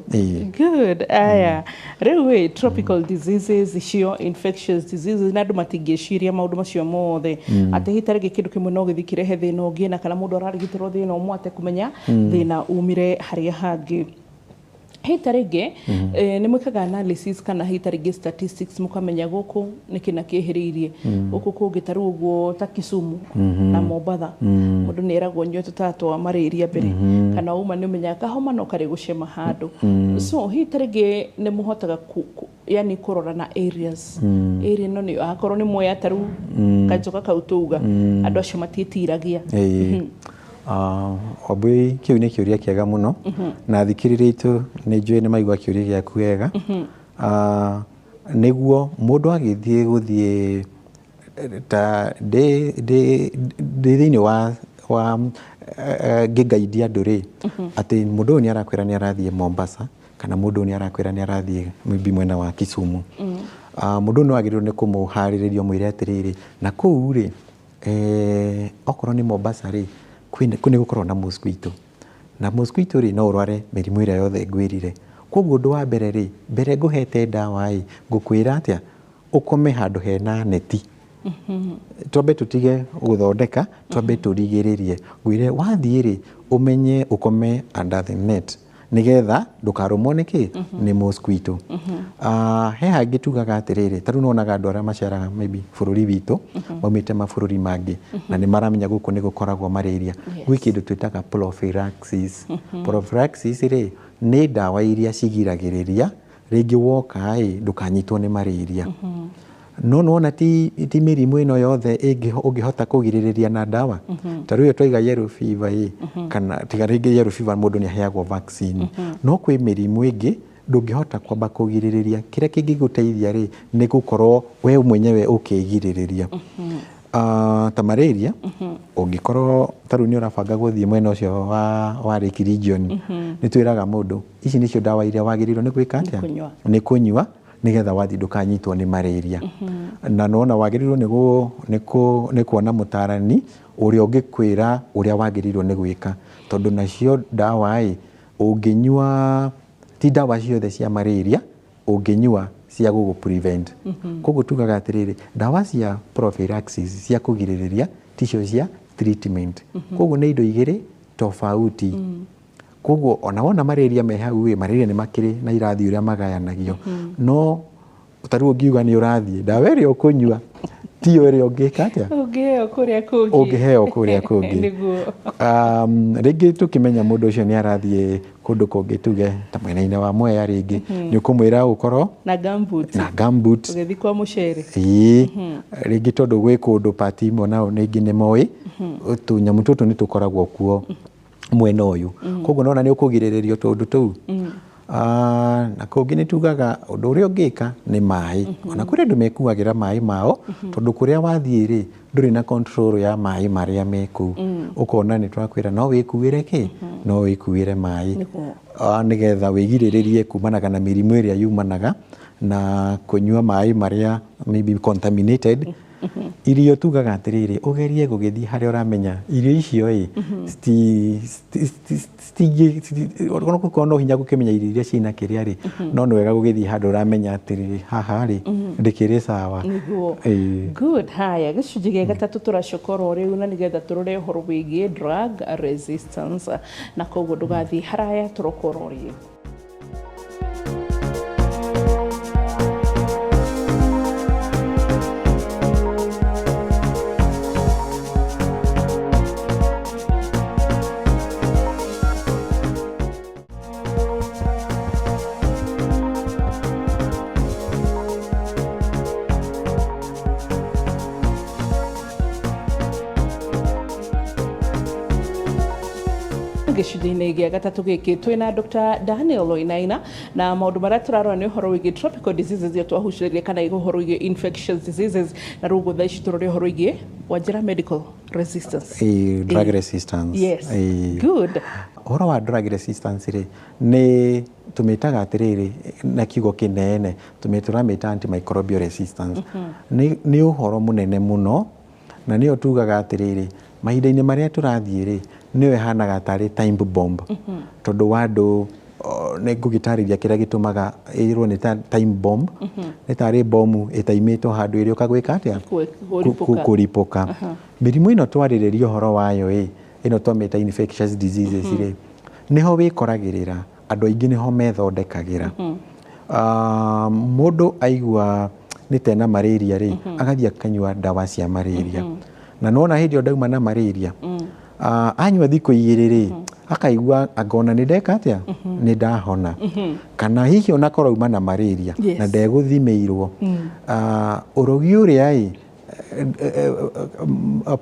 Good. Aya. Rĩu ĩ, tropical diseases icio, infectious diseases, na andũ matingĩciria maũndũ macio mothe, atĩ hihi ta rĩngĩ kĩndũ kĩmwe no gĩthiĩ kĩrehe thĩna ũngĩ, na kana mũndũ ararigitĩrwo thĩna ũmwe atekũmenya thĩna umire harĩa hangĩ. Hihi ta rĩngĩ nĩ mwĩkaga analysis kana hihi ta rĩngĩ statistics, mũkamenya gũkũ nĩkĩ na kĩhĩrĩirie gũkũ kũngĩ, ta rĩu ũguo ta Kisumu na Mombatha, mũndũ nĩ eragwo nyue tũtawa twa malaria mbere, kana uma nĩ ũmenyaga kahoma no karĩ gũcema handũ. So hihi ta rĩngĩ nĩ mũhotaga yani kũrora na areas, area ĩno nĩ akorwo nĩ Mwea, ta rĩu kanjoka kau tuga andũ acio matiĩtiragia? Wambui, kĩu nĩ kĩũria kĩega mũno, na athikĩrĩria aitũ nĩ njũĩ nĩ maigua kĩũria gĩaku wega. Nĩguo mũndũ agĩthiĩ gũthiĩ ta ndĩ thĩinĩ wa ngĩngaidia andũ rĩ, atĩ mũndũ ũyũ nĩ arakwĩra nĩ arathiĩ Mombasa, kana mũndũ ũyũ nĩ arakwĩra nĩ arathiĩ maybe mwena wa Kisumu, mũndũ ũyũ nĩ wagĩrĩirwo nĩ kũmũharĩrĩria, ũmwĩre atĩrĩrĩ, na kũu rĩ, okorwo nĩ Mombasa rĩ, nĩ gũkoragwo na mosquito, na mosquito rĩ, no ũrware mĩrimũ ĩrĩa yothe ngwĩrire. Koguo ũndũ wa mbere rĩ, mbere ngũhete ndawa ĩ, ngũkwĩra atĩa? Ũkome handũ hena neti. Twambe tũtige gũthondeka, twambe tũrigĩrĩrie. Ngwĩre wathiĩ rĩ, ũmenye ũkome under the net nĩgetha ndũkarũmwo nĩ kĩ? Nĩ mosquito. He hangĩ tugaga atĩrĩrĩ, ta rĩu nĩwonaga andũ arĩa maceraga maybe bũrũri witũ maumĩte mabũrũri mangĩ na nĩ maramenya gũkũ nĩ gũkoragwo malaria. Gwĩ kĩndũ twĩtaga prophylaxis. Prophylaxis rĩ, nĩ ndawa iria cigiragĩrĩria rĩngĩ woka ĩ ndũkanyitwo nĩ malaria. No nĩwona ti mĩrimũ ĩno yothe ũngĩhota kũgirĩrĩria na ndawa. Ta rĩu ĩyo twaiga yellow fever ĩ, kana tiga rĩngĩ yellow fever mũndũ nĩ aheagwo vaccine. No kwĩ mĩrimũ ĩngĩ ndũngĩhota kwamba kũgirĩrĩria. Kĩrĩa kĩngĩgũteithia rĩ, nĩ gũkorwo we mwenyewe ũkĩgirĩrĩria. Ta malaria, ũngĩkorwo ta rĩu nĩ ũrabanga gũthiĩ mwena ũcio wa Lake Region, nĩ twĩraga mũndũ ici nĩcio ndawa iria wagĩrĩirwo nĩ gwĩka atĩa? Nĩ kũnyua nĩgetha wathiĩ ndũkanyitwo nĩ malaria. Na nĩwona wagĩrĩirwo nĩ kuona mũtarani ũrĩa ũngĩkwĩra ũrĩa wagĩrĩirwo nĩ gwĩka. Tondũ nacio ndawa ĩ, ũngĩnyua ti ndawa ciothe cia malaria ũngĩnyua cia gũgũ prevent. Koguo tugaga atĩrĩrĩ, ndawa cia prophylaxis cia kũgirĩrĩria ticio cia treatment. Koguo nĩ indo igĩrĩ tofauti. Koguo ona wona malaria me hau ĩ, malaria nĩ makĩrĩ na irathi ũrĩa magayanagio. No ta rĩu ũngiuga nĩ ũrathiĩ, ndawa ĩrĩa ũkũnyua tiyo ĩrĩa ũngĩka atĩa? Ũngĩheo kũrĩa kũngĩ. Ũngĩheo kũrĩa kũngĩ. Nĩguo. Rĩngĩ tũkĩmenya mũndũ ũcio nĩ arathiĩ kũndũ kũngĩ tuge ta mwena-inĩ wa Mwea rĩngĩ, nĩ ũkũmwĩra ũkorwo na gumboot. Na gumboot. Ũgĩthiĩ kwa mũcere. Ĩĩ. Rĩngĩ tondũ gwĩ kũndũ part imwe nao rĩngĩ nĩ moĩ, tũnyamũ tũtũ nĩ tũkoragwo kuo mwena ũyũ. Koguo nĩwona nĩ ũkũgirĩrĩrio tũũndũ tũu. Na kũngĩ nĩ tugaga ũndũ ũrĩa ũngĩka nĩ maĩ. Ona kũrĩ andũ mekuagĩra maĩ mao, tondũ kũrĩa wathiĩ rĩ, ndũrĩ na control ya maĩ marĩa me kũu. Ũkona nĩ twakwĩra no wĩkuĩre kĩ? No wĩkuĩre maĩ. Nĩgetha wĩgirĩrĩrie kumanaga na mĩrimũ ĩrĩa yumanaga na kũnyua maĩ marĩa maybe contaminated. Irio tugaga atĩrĩrĩ, ũgerie gũgĩthiĩ harĩa ũramenya irio icio ĩ, onakorwo no hinya gũkĩmenya irio iria ciĩna kĩrĩa rĩ, no nĩ wega gũgĩthiĩ handũ ũramenya atĩrĩrĩ, haha rĩ, ndĩkĩrĩ sawa. Nĩguo. Good. Haya, gĩcunjĩ gĩa gatatũ tũracoka oro rĩu na nĩgetha tũrore ũhoro wĩgiĩ drug resistance, na koguo ndũgathiĩ haraya, tũroka oro rĩu. Gĩcunjĩ-inĩ gĩa gatatũ gĩkĩ twĩna Dr. Daniel Wainaina na maũndũ marĩa tũrarora nĩ ũhoro wĩgiĩ tropical diseases iria twahucĩrĩria kana ũhoro wĩgiĩ infectious diseases, na rĩu ũguo thaa ici tũrore ũhoro wĩgiĩ wanjĩra medical resistance. Drug resistance. Yes. Good. Ũhoro wa drug resistance rĩ, nĩ tũmĩtaga atĩrĩrĩ na kiugo kĩnene, tũramĩta antimicrobial resistance. Nĩ ũhoro mũnene mũno, na nĩyo tugaga atĩrĩrĩ, mahinda-inĩ marĩa tũrathiĩ rĩ, nĩyo ĩhanaga tarĩ time bomb. Tondũ wa andũ, nĩ ngũgĩtarĩria kĩrĩa gĩtũmaga ĩrwo nĩ time bomb, nĩ tarĩ bomu ĩtaimĩtwo handũ ĩrĩũka gwĩka atĩa? Kũripũka. Mĩrimũ ĩno twarĩrĩria ũhoro wayo ĩ, ĩno twamĩta infectious diseases rĩ, nĩho wĩkoragĩrĩra, andũ aingĩ nĩho methondekagĩra. Mũndũ aigua nĩ tena malaria rĩ, agathiĩ akanyua ndawa cia malaria. Na nĩwona hĩndĩ ĩyo ndauma na malaria, anyua thikũ igĩrĩ rĩ, akaigua angona nĩ ndeka atĩa? Nĩ ndahona. Kana hihi onakorwo auma na malaria, na ndegũthimĩirwo. Ũrogi ũrĩa ĩ,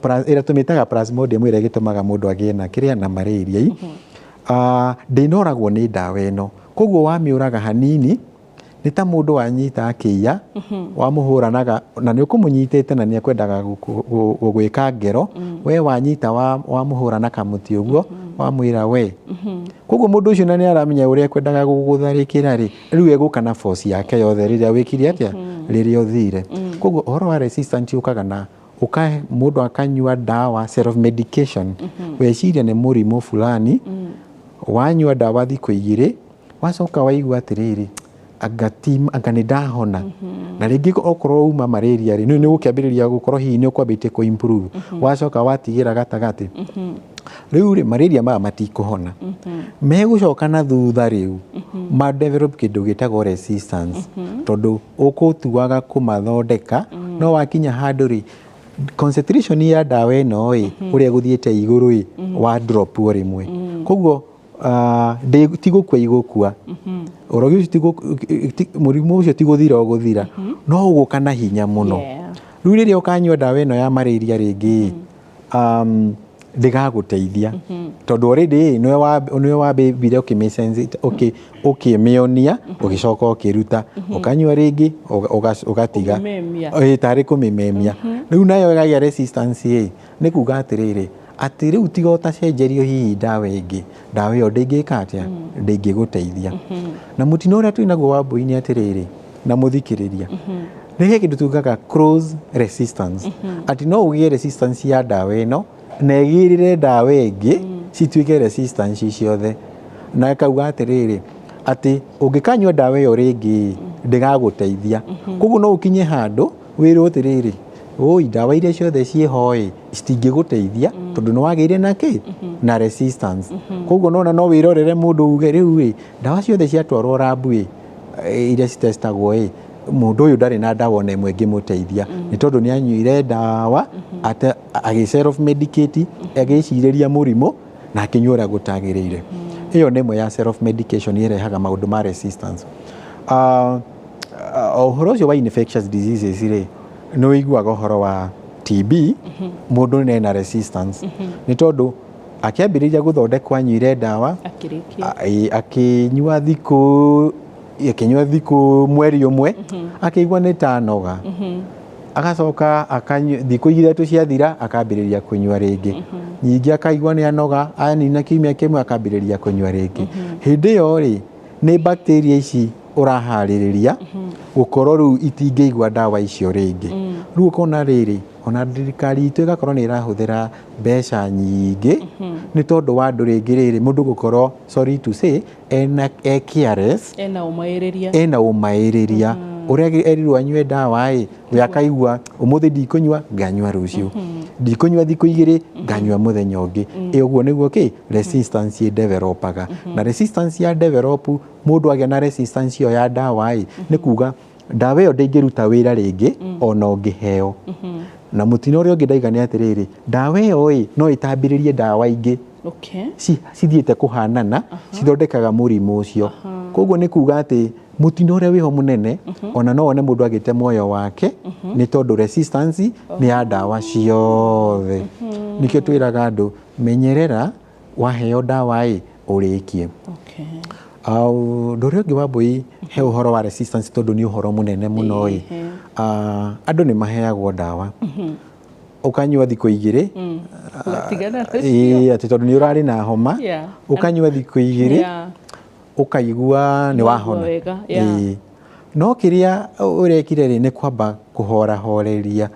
ĩrĩa tũmĩtaga plasmodium ĩrĩa ĩgĩtũmaga mũndũ agĩe na kĩrĩa na malaria ĩ, ndĩnoragwo nĩ ndawa ĩno. Koguo wamĩũraga hanini, nĩ ta mũndũ wanyita akĩiya, wamũhũranaga, na nĩ ũkũmũnyitĩte na nĩ ekwendaga gũgwĩka ngero, we wanyita wamũhũra na kamũtĩ ũguo, wamwĩra we. Koguo mũndũ ũcio na nĩ aramenya ũrĩa ekwendaga gũgũtharĩkĩra rĩ, rĩu egũka na force yake yothe rĩrĩa wĩkire atĩa? Rĩrĩa ũthire. Koguo ũhoro wa resistant ũkaga na mũndũ akanyua ndawa self medication, weciria nĩ mũrimũ fulani, wanyua ndawa thikũ igĩrĩ, wacoka waigua atĩrĩrĩ, anga nĩ ndahona. Na rĩngĩ okorwo uma malaria rĩ, nĩ ũgũkĩambĩrĩria gũkorwo hihi nĩ ũkwambĩtie kũ improve, wacoka watigĩra gatagatĩ. Rĩu rĩ, malaria maya matikũhona, megũcoka na thutha rĩu ma develop kĩndũ gĩtagwo resistance, tondũ ũkũtuaga kũmathondeka no wakinya handũ rĩ, concentration ya ndawa ĩno ĩ ũrĩa ĩgũthiĩte igũrũ ĩ wa drop o rĩmwe. Koguo ti gũkua igũkua, ũrogi ũcio mũrimũ ũcio ti gũthira ũgũthira, no ũgũka na hinya mũno. Rĩu rĩrĩa ũkanyua ndawa ĩno ya malaria rĩngĩ, ndĩgagũteithia, tondũ already nĩwe wambire ũkĩmĩonia, ũgĩcoka ũkĩruta, ũkanyua rĩngĩ, ũgatiga. Kũmĩmemia. Ĩ, tarĩ kũmĩmemia. Rĩu nayo ĩkagĩa resistance ĩ, nĩ kuga atĩrĩrĩ, atĩ rĩu tiga ũtacenjerio hihi ndawa ĩngĩ, ndawa ĩyo ndĩngĩka atĩa, ndĩngĩgũteithia. Na mũtino ũrĩa twĩ naguo wa mbũi nĩ atĩrĩrĩ, na mũthikĩrĩria, nĩ he kĩndũ tugaga cross resistance, atĩ no ũgĩe resistance ya ndawa ĩno na ĩgĩrĩre ndawa ĩngĩ, cituĩke resistance ciothe. Na ĩkauga atĩrĩrĩ, atĩ ũngĩkanyua ndawa ĩyo rĩngĩ, ndĩgagũteithia. Koguo no ũkinye handũ wĩrwo atĩrĩrĩ, oi, ndawa iria ciothe ciĩho ĩ citingĩgũteithia, tondũ nĩ wagĩire na kĩ na resistance. Koguo nona no wĩrorere mũndũ uge rĩu ĩ ndawa ciothe ciatwarwo lab ĩ, iria citestagwo ĩ, mũndũ ũyũ ndarĩ na ndawa ona ĩmwe ĩngĩmũteithia, nĩ tondũ nĩ anyuire ndawa agĩ self medicate, agĩcirĩria mũrimũ na akĩnyua ũrĩa gũtagĩrĩire. Ĩyo nĩ ĩmwe ya self medication ĩrehaga maũndũ ma resistance. Ũhoro ũcio wa infectious diseases rĩ, nĩ ũiguaga ũhoro wa TB, mũndũ nĩ ena resistance, nĩ tondũ akĩambĩrĩria gũthondekwo anyuire ndawa. Akĩrĩkia. Akĩnyua thikũ mweri ũmwe, akĩigua nĩ ta noga, agacoka akanyua thikũ 3 ciathira, akambĩrĩria kũnyua rĩngĩ. Ningĩ akaigua nĩ anoga, anina kiumia kĩmwe, akambĩrĩria kũnyua rĩngĩ. Hĩndĩ ĩyo rĩ, nĩ bacteria ici ũraharĩrĩria gũkorwo rĩu itingĩigua ndawa icio rĩngĩ. Rĩu ũkona rĩrĩ, ona thirikari itũ ĩgakorwo nĩ ĩrahũthĩra mbeca nyingĩ, nĩ tondũ wa andũ rĩngĩ rĩrĩ, mũndũ gũkorwo, sorry to say, ena e careless. Ena ũmaĩrĩria. Ena ũmaĩrĩria. Ũrĩa erirwo anyue ndawa ĩ, we akaigua ũmũthĩ ndikũnyua, nganyua rũciũ, ndikũnyua thikũ 2, nganyua mũthenya ũngĩ. Ĩ ũguo nĩguo kĩ resistance ĩ developaga. Na resistance ya develop, mũndũ agĩa na resistance ĩyo ya ndawa ĩ, nĩ kuga ndawa ĩyo ndĩngĩruta wĩra rĩngĩ ona ũngĩheo. Na mũtino ũrĩa ũngĩ ndaiga nĩ atĩrĩrĩ, ndawa ĩyo ĩ no ĩtambĩrĩrie ndawa ingĩ cithiĩte kũhanana, cithondekaga mũrimũ ũcio. Koguo nĩ kuga atĩ mũtino ũrĩa wĩho mũnene, ona no wone mũndũ agĩte muoyo wake, nĩ tondũ resistance nĩ ya ndawa ciothe. Nĩkĩo twĩraga andũ, menyerera waheo ndawa ĩ ũrĩkie. Ũndũ ũrĩa ũngĩ wa mbũi he ũhoro wa resistance, tondũ nĩ ũhoro mũnene mũno ĩ, andũ nĩ maheagwo ndawa, ũkanyua thikũ 2. Ũgatigana nacio. Ĩĩ, atĩ tondũ nĩ ũrarĩ na homa, ũkanyua thikũ 2, ũkaigua nĩ wahona. Wega, yeah. Ĩĩ. No kĩrĩa ũrekire rĩ, nĩ kwamba kũhorahoreria.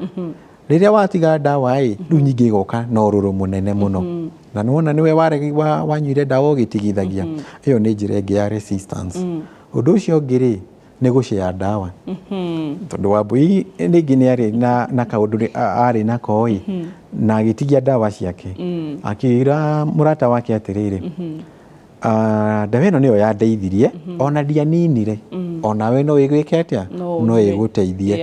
Rĩrĩa watiga ndawa ĩ, rĩu nyingĩ igoka na ũrũrũ mũnene mũno, na nĩwona nĩwe wanyuire ndawa ũgĩtigithagia. Ĩyo nĩ njĩra ĩngĩ ya resistance. Ũndũ ũcio ũngĩ rĩ, nĩ gũcea ndawa, tondũ Wambui rĩngĩ nĩ arĩ na kaũndũ arĩ nako ĩ, na agĩtigia ndawa ciake, akĩra mũrata wake atĩrĩrĩ, "Ah, ndawa ĩno nĩyo yandeithirie, ona ndianinire, onawe no ĩgwĩke atĩa?" No No ũnyue. ĩgũteithie.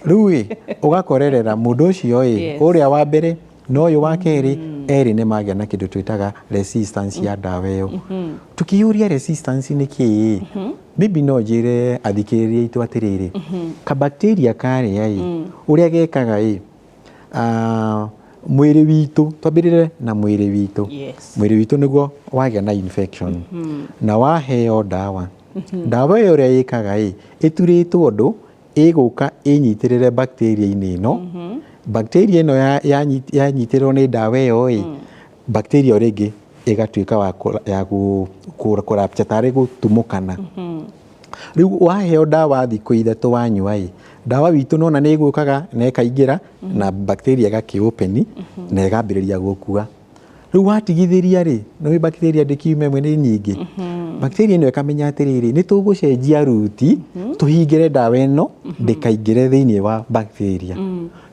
Rĩu ĩ ũgakorerera mũndũ ũcio ĩ, ũrĩa wa mbere na ũyũ wa kerĩ, erĩ nĩ magĩa na kĩndũ twĩtaga resistance ya ndawa ĩyo. Tũkĩyũria resistance nĩ kĩĩ, maybe no njĩre athikĩrĩria aitũ atĩrĩrĩ, kabacteria karĩa ĩ, ũrĩa gekaga ĩ, mwĩrĩ witũ, twambĩrĩre na mwĩrĩ witũ. Mwĩrĩ witũ nĩguo wagĩa na infection na waheo ndawa, ndawa ĩyo ũrĩa ĩkaga ĩ, ĩturĩtwo ũndũ ĩgũka ĩnyitĩrĩre bacteria-inĩ ĩno. Bacteria ĩno yanyitĩrĩrwo nĩ ndawa ĩyo ĩ, bacteria ĩyo rĩngĩ ĩgatuĩka ya kũrapcha, tarĩ gũtumũkana. Rĩu waheo ndawa thikũ 3 wanyua ĩ, ndawa witũ nona nĩ ĩgũkaga na ĩkaingĩra na bacteria ĩgakĩ open na ĩgambĩrĩria gũkua. Rĩu watigithĩria rĩ, nĩ bacteria ndĩkiuma ĩmwe, nĩ nyingĩ. Bacteria ĩno ĩkamenya atĩrĩrĩ, nĩ tũgũcenjia ruti tũhingĩre ndawa ĩno ndĩkaingĩre thĩinĩ wa bacteria.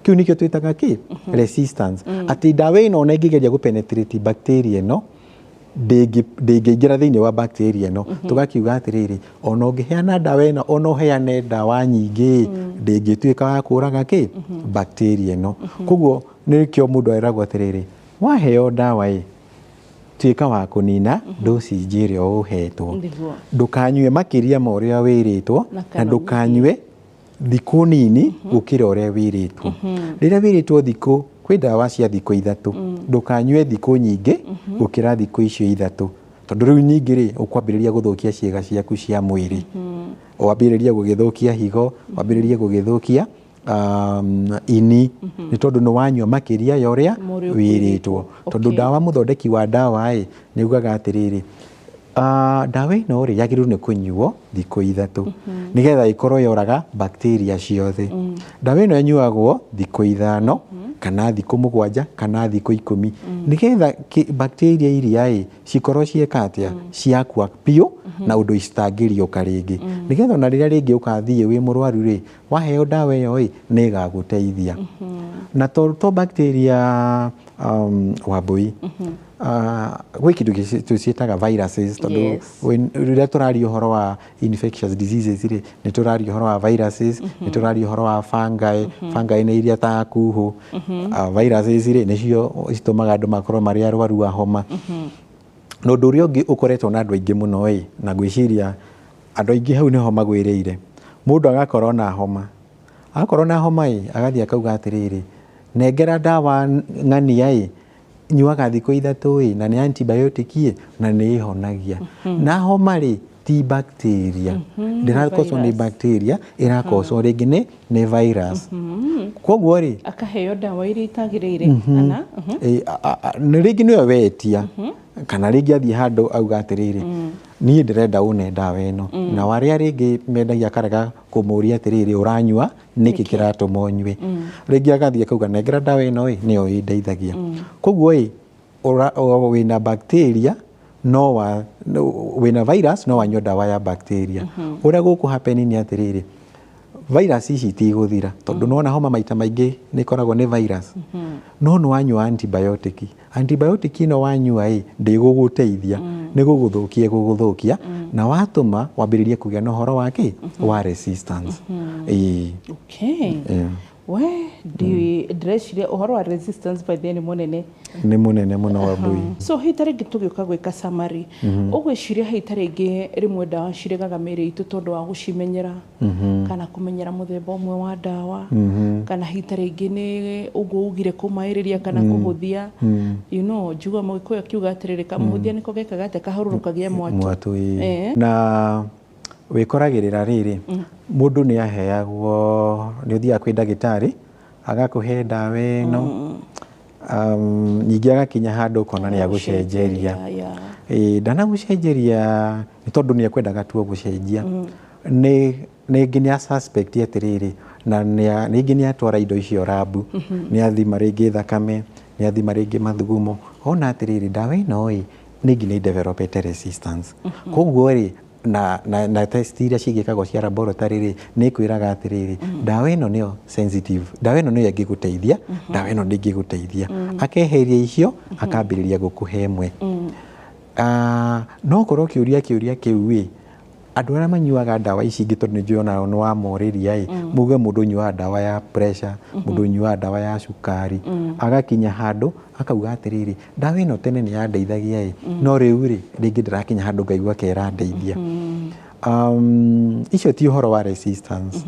Kĩu nĩkĩo twĩtaga kĩ resistance, atĩ ndawa ĩno ona ĩngĩgeria gũpenetrate bacteria ĩno ndĩngĩingĩra thĩinĩ wa bacteria ĩno. Tũgakiuga atĩrĩrĩ, ona ũngĩheana ndawa ĩno, ona ũheane ndawa nyingĩ, ndĩngĩtuĩka wa kũraga kĩ bacteria ĩno. Koguo nĩkĩo mũndũ eragwo atĩrĩrĩ, waheo ndawa ĩ, tuĩka wa kũnina dosage ĩrĩa ũhetwo. Ndũkanyue makĩria ma ũrĩa wĩrĩtwo, na ndũkanyue thikũ nini gũkĩra ũrĩa wĩrĩtwo. Rĩrĩa wĩrĩtwo thikũ, kwĩ ndawa cia thikũ 3, ndũkanyue thikũ nyingĩ gũkĩra thikũ icio 3, tondũ rĩu nyingĩ rĩ, ũkwambĩrĩria gũthũkia ciĩga ciaku cia mwĩrĩ. Wambĩrĩria gũgĩthũkia higo, wambĩrĩrie gũgĩthũkia ini, nĩ tondũ nĩ wanyua makĩria ya ũrĩa wĩrĩtwo. Tondũ ndawa, mũthondeki wa ndawa ĩ, nĩ augaga atĩrĩrĩ, ndawa ĩno rĩ, yagĩrĩirwo nĩ kũnyuo thikũ 3 nĩgetha ĩkorwo yoraga bacteria ciothe. Ndawa ĩno ĩnyuagwo thikũ 5 kana thikũ 7 kana thikũ 10 nĩgetha bacteria iria ĩ cikorwo cieka atĩa, ciakua biũ na ũndũ citangĩriũka rĩngĩ, nĩgetha ona rĩrĩa rĩngĩ ũkathiĩ wĩ mũrwaru rĩ, waheo ndawa ĩyo ĩ, nĩ ĩgagũteithia. Na to bacteria, Wambui, gwĩ kĩndũ tũciĩtaga viruses, tondũ rĩrĩa tũraria ũhoro wa infectious diseases rĩ, nĩ tũraria ũhoro wa viruses, nĩ tũraria ũhoro wa fungi. Fungi nĩ iria ta kuhũ. Viruses rĩ, nĩcio citũmaga andũ makorwo marĩ arwaru a homa. Na ũndũ ũrĩa ũngĩ ũkoretwo na andũ aingĩ mũno ĩ, na ngwĩciria andũ aingĩ hau nĩho magwĩrĩire, mũndũ agakorwo na homa, akorwo na homa ĩ, agathiĩ akauga atĩrĩrĩ, nengera ndawa ng'ania ĩ, nyuaga thikũ 3 ĩ, na nĩ antibiotic ĩ, na nĩ ĩhonagia. Na homa rĩ, ti bacteria, ndĩrakocwo nĩ bacteria, ĩrakocwo rĩngĩ nĩ virus. Koguo rĩ, akaheo ndawa iria itagĩrĩire kana nĩ rĩngĩ nĩwe wetia, kana rĩngĩ athiĩ handũ auga atĩrĩrĩ, niĩ ndĩrenda ũne ndawa ĩno, na arĩa rĩngĩ mendagia akarega kũmũria atĩrĩrĩ, ũranyua nĩkĩ kĩratũma ũnyue. Rĩngĩ agathiĩ akauga nengera ndawa ĩno ĩ, nĩyo ĩndeithagia. Koguo ĩ, wĩna bacteria no wa wĩna virus no wanyua ndawa ya bacteria. Ũrĩa gũkũ happen nĩ atĩrĩrĩ, virus ici itigũthira, tondũ nĩwona homa maita maingĩ nĩ ĩkoragwo nĩ virus. No nĩ wanyua antibiotic, antibiotic ĩno wanyua ĩ, ndĩgũgũteithia, nĩ gũgũthũkia ĩgũgũthũkia, na watũma wambĩrĩrie kũgĩa na ũhoro wa kĩ wa resistance. Ĩĩ. We ndĩreciria ũhoro wa resistance by the nĩ mũnene. Nĩ mũnene mũno, Wambui. So hihi ta rĩngĩ tũgĩũka gwĩka summary, ũgwĩciria hihi ta rĩngĩ rĩmwe ndawa ciregaga mĩĩrĩ itũ tondũ wa gũcimenyera, kana kũmenyera mũthemba ũmwe wa ndawa, kana hihi ta rĩngĩ nĩ ũguo ugire kũmaĩrĩria kana kũhũthia? Njigua Mũgĩkũyũ akiuga atĩrĩrĩ, kamũhũthia nĩko gekaga atĩa, kahũrũrũkagia mwatũ. Mwatũ, ĩĩ. Na wĩkoragĩrĩra rĩrĩ, mũndũ nĩ aheagwo, nĩ ũthiaga kwĩ ndagĩtarĩ agakũhe ndawa ĩno, ningĩ agakinya handũ ũkona nĩ agũcenjeria. Ĩĩ, ndanagũcenjeria nĩ tondũ nĩ ekwendaga tu gũcenjia, nĩ rĩngĩ nĩ a suspect atĩrĩrĩ, na rĩngĩ nĩ atwara indo icio lab, nĩ athima rĩngĩ thakame, nĩ athima rĩngĩ mathugumo, ona atĩrĩrĩ, ndawa ĩno ĩ, rĩngĩ nĩ developete resistance. Koguo rĩ, na test iria cigĩkagwo cia laboratory rĩ, nĩ ĩkwĩraga atĩrĩrĩ, ndawa ĩno nĩyo sensitive, ndawa ĩno nĩyo ĩngĩgũteithia, ndawa ĩno ndĩngĩgũteithia. Akeheria icio, akambĩrĩria gũkũhe ĩmwe. No korwo ũkĩũria kĩũria kĩu ĩ, andũ arĩa manyuaga ndawa ici ingĩ, tondũ nĩ njũĩ onao nĩ wamorĩria ĩ, muge mũndũ ũnyuaga ndawa ya pressure, mũndũ ũnyuaga ndawa ya cukari, agakinya handũ akauga atĩrĩrĩ, ndawa ĩno tene nĩ yandeithagia ĩ, no rĩu rĩ, rĩngĩ ndĩrakinya handũ ngaigua ke ĩrandeithia. Icio ti ũhoro wa resistance,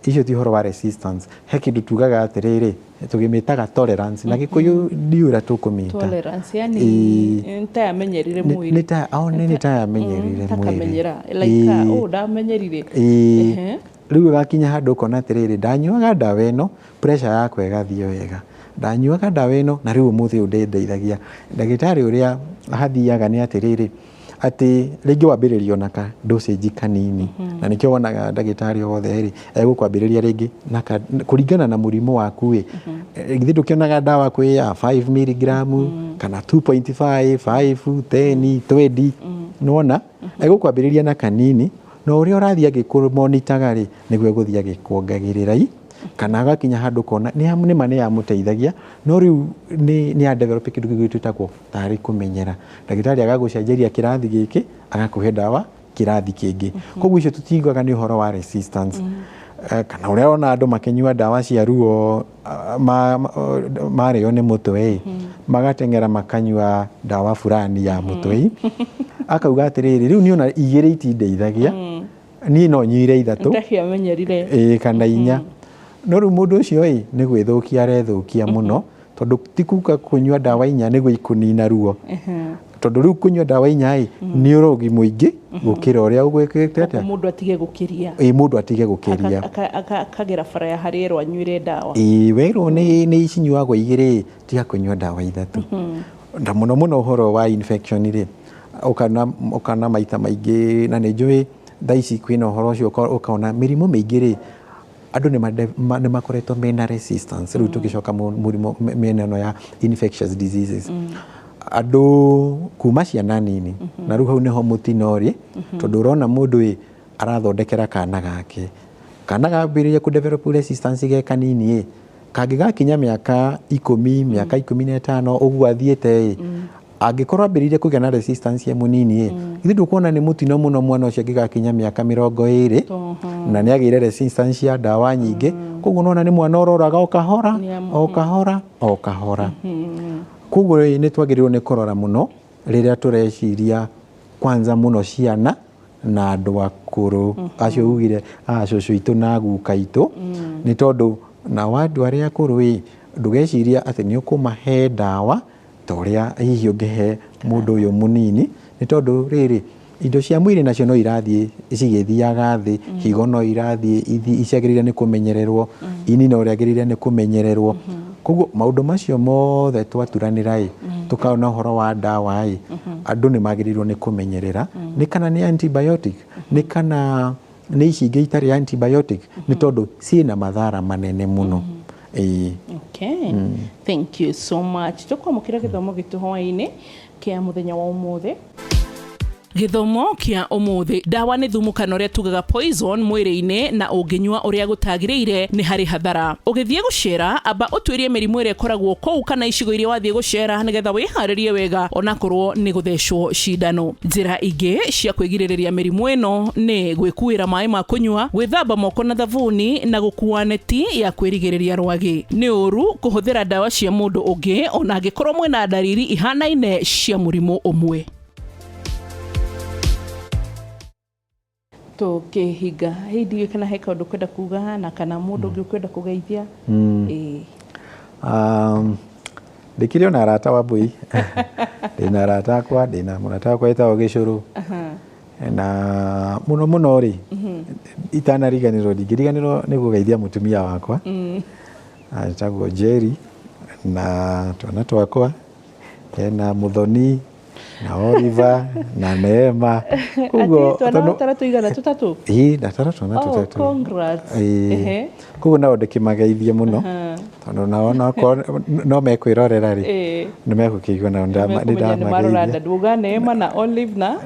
icio ti ũhoro wa resistance. He kĩndũ tugaga atĩrĩrĩ, tũgĩmĩtaga tolerance na Gĩkũyũ, ndiũĩ ũrĩa tũkũmĩta. Tolerance, yani nĩ ta yamenyerire mwĩrĩ. Nĩ ta o nĩ ta yamenyerire mwĩrĩ. Takamenyera like oh, ndamenyerire. Ĩĩ, rĩu ũgakinya handũ ũkona atĩrĩrĩ, ndanyuaga ndawa ĩno, pressure yakwa ĩgathiĩ wega, ndanyuaga ndawa ĩno, na rĩu ũmũthĩ ũyũ ndĩndeithagia. Ndagĩtarĩ ũrĩa hathiaga nĩ atĩrĩrĩ, atĩ rĩngĩ wambĩrĩrio na ka dosage kanini, na nĩkĩo wonaga ndagĩtarĩ wothe rĩ, egũkwambĩrĩria rĩngĩ na kũringana na mũrimũ waku ĩ. Githĩ ndũkĩonaga ndawa kwĩ ya 5 milligram kana 2.5, 5, 10, 20, nĩwona? Egũkwambĩrĩria na kanini, na ũrĩa ũrathiĩ agĩkũmonitaga rĩ, nĩguo egũthiĩ agĩkuongagĩrĩra i kana agakinya handũ kona nĩma nĩ yamũteithagia, no rĩu nĩ ya develop kĩndũ kĩu twĩtagwo tarĩ kũmenyera. Ndagĩtarĩ agagũcenjeria kĩrathi gĩkĩ, agakũhe ndawa kĩrathi kĩngĩ. Koguo icio tũtiugaga nĩ ũhoro wa resistance. Kana ũrĩa ona andũ makĩnyua ndawa cia ruo marĩo nĩ mũtwe ĩ, magateng'era makanyua ndawa fulani ya mũtwe, akauga atĩrĩrĩ, rĩu niĩ ona igĩrĩ itindeithagia, niĩ no nyuire ithatũ. Ndaciamenyerire. Ĩĩ, kana inya. No rĩu mũndũ ũcio ĩ nĩ gwĩthũkia arethũkia mũno, tondũ ti kuga kũnyua ndawa inya nĩguo ikũnina ruo, tondũ rĩu kũnyua ndawa inya ĩ nĩ ũrogi mũingĩ gũkĩra ũrĩa ũgwĩkĩte atĩa. Mũndũ atige gũkĩria. Ĩ, mũndũ atige gũkĩria. Akagera bara ya harĩa erwo anyuĩre ndawa. Ĩĩ, werwo nĩ icinyuagwo igĩrĩ, tiga kũnyua ndawa ithatũ. Na mũno mũno ũhoro wa infection rĩ, ũkana maita maingĩ, na nĩ njũĩ thaa ici kwĩna ũhoro ũcio, ũkona mĩrimũ mĩingĩ rĩ, andũ nĩ makoretwo mena resistance. Rĩu tũgĩcoka mũrimũ mĩena ĩno ya infectious diseases, andũ kuma ciana nini, na rĩu hau nĩho mũtino ũrĩ, tondũ ũrona mũndũ ĩ arathondekera kana gake, kana gambĩrĩria kũ develop resistance ge kanini ĩ, kangĩgakinya mĩaka 10, mĩaka 15 ũguo athiĩte ĩ, angĩkorwo ambĩrĩirie kũgĩa na resistance ye mũnini ĩ, ithuĩ ndũkuona nĩ mũtino mũno mwana ũcio angĩgakinya mĩaka 20 na nĩ agĩire resistance ya ndawa nyingĩ. Koguo nona nĩ mwana ũroraga o kahora, o kahora, o kahora. Koguo nĩ twagĩrĩirwo nĩ kũrora mũno rĩrĩa tũreciria kwanza mũno ciana na andũ akũrũ acio ugire a cũcũ itũ na guka itũ, nĩ tondũ nao andũ arĩa akũrũ ĩ, ndũgeciria atĩ nĩ ũkũmahe ndawa ta ũrĩa hihi ũngĩhe mũndũ ũyũ mũnini, nĩ tondũ rĩrĩ, indo cia mwĩrĩ nacio no irathiĩ cigĩthiaga thĩ. Higo no irathiĩ iciagĩrĩire nĩ kũmenyererwo, ini no rĩagĩrĩire nĩ kũmenyererwo. Koguo maũndũ macio mothe twaturanĩra ĩ, tũkaona ũhoro wa ndawa ĩ, andũ nĩ magĩrĩirwo nĩ kũmenyerera nĩ kana nĩ antibiotic, nĩ kana nĩ ici ingĩ itarĩ antibiotic, nĩ tondũ ciĩna mathara manene mũno, ĩĩ. Okay. Thank you so much. Tũkwamũkĩra gĩthomo gitũ hwaĩ-inĩ kĩa mũthenya wa ũmũthĩ. Gĩthomo kĩa ũmũthĩ: ndawa nĩ thumu, kana ũrĩa tugaga poison mwĩrĩ-inĩ, na ũngĩnyua ũrĩa gũtagĩrĩire nĩ harĩ hathara. Ũgĩthiĩ gũcera, amba ũtuĩrie mĩrimũ ĩrĩa ĩkoragwo kũu kana icigo iria wathiĩ gũcera, nĩgetha wĩharĩrie wega onakorwo nĩ gũthecwo cindano. Njĩra ingĩ cia kwĩgirĩrĩria mĩrimũ ĩno nĩ gwĩkuĩra maĩ ma kũnyua, gwĩthamba moko na thabuni, na gũkua neti ya kwĩrigĩrĩria rwagĩ. Nĩ ũru kũhũthĩra ndawa cia mũndũ ũngĩ, ona angĩkorwo mwĩna ndariri ihanaine cia mũrimũ ũmwe. Tũkĩhinga hĩndĩ, kana he kaũndũ kwenda kuga, na kana mũndũ ũngĩ ũkwenda kũgeithia? Ĩĩ. Ndĩkĩrĩ ona arata wa mbui, ndĩna arata akwa, ndĩna mũrata wakwa wĩtagwo Gĩcũrũ, na mũno mũno rĩ, itanariganĩrwo, ndingĩriganĩrwo nĩ kũgeithia mũtumia wakwa etagwo Jerry, na twana twakwa, hena Mũthoni na Oliver na Neema. Koguo twana tara tũigana? Tũtatũ? Ĩĩ, ndatara twana tũtatũ. Congrats. Ĩĩ. Koguo nao ndĩkĩmageithie mũno, tondũ nao nokorwo no mekwĩrorera rĩ, nĩ megũkĩigua nao nĩ mekũmenya nĩ marora. ndamageithia. Nduga Neema na Olive na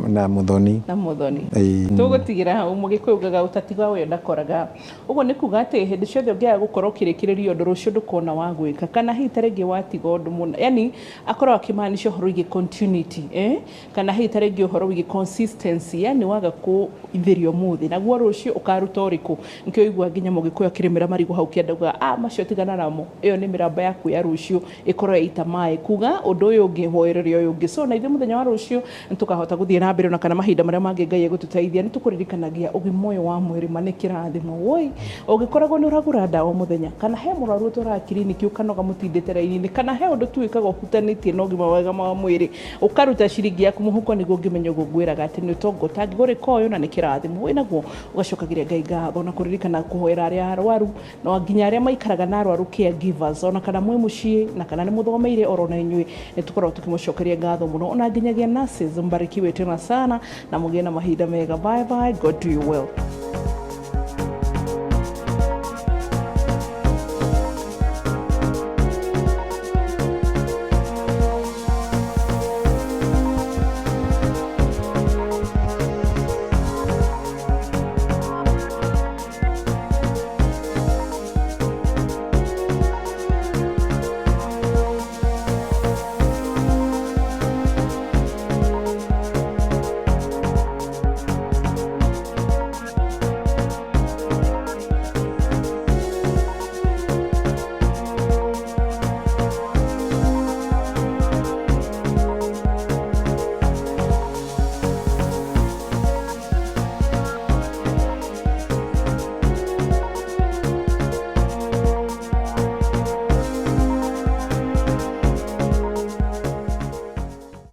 na Mũthoni. Na Mũthoni. Ĩĩ. Tũgũtigĩra hau. Mũgĩkũyũ ugaga ũtatiga ũyũ ndakoraga. Ũguo nĩ kuga atĩ hĩndĩ ciothe ũngĩaga gũkorwo ũkĩrĩkĩrĩria ũndũ, rũciũ ndũkona wa gwĩka, kana hihi ta rĩngĩ watiga ũndũ mũna, yani akorwo akĩmaanisha ũhoro wĩgiĩ continuity, eh? Kana hihi ta rĩngĩ ũhoro wĩgiĩ consistency, yani waga kũithĩria ũmũthĩ, naguo rũciũ ũkaruta ũrĩkũ? Nĩkĩo ũigua nginya mũgĩkũyũ akĩrĩmĩra marigũ hau kĩanda ugaga, ah, macio tigana namo, ĩyo nĩ mĩramba yaku ya rũciũ ĩkorwo yaita maĩ, kuga ũndũ ũyũ ũngĩ woerere ũyũ ũngĩ. So na ithuĩ mũthenya wa rũciũ nĩtũkahota gũthiĩ na mbere, ona kana mahinda marĩa mangĩ Ngai egũtũteithia. Nĩ tũkũririkanagia ũgima ũyũ wa mwĩrĩ ma nĩ kĩrathimo. Woi, ũngĩkoragwo nĩ ũragũra ndawa mũthenya, kana he mũrwaru ũtwaraga kiriniki ũkanoga mũtindĩte raini-inĩ, kana he ũndũ tu wĩkaga ũhutanĩtie na ũgima mwega wa mwĩrĩ, ũkaruta ciringi yaku mũhuko nĩguo ũngĩmenya ũguo, ngwĩraga atĩ nĩ ũtonga ũtangĩgũrĩka ũyũ, na nĩ kĩrathimo wĩnaguo, ũgacokagĩria Ngai ngatho na kũririkana kũhoera arĩa arwaru, na nginya arĩa maikaraga na arwaru, caregivers, ona kana mwĩ mũciĩ, na kana nĩ mũthomeire oro na inyuĩ, nĩ tũkoragwo tũkĩmũcokeria ngatho mũno, ona nginyagia nurses. Mbarikiwe tena sana na mũgĩe na mahinda mega. Bye bye, God do you well.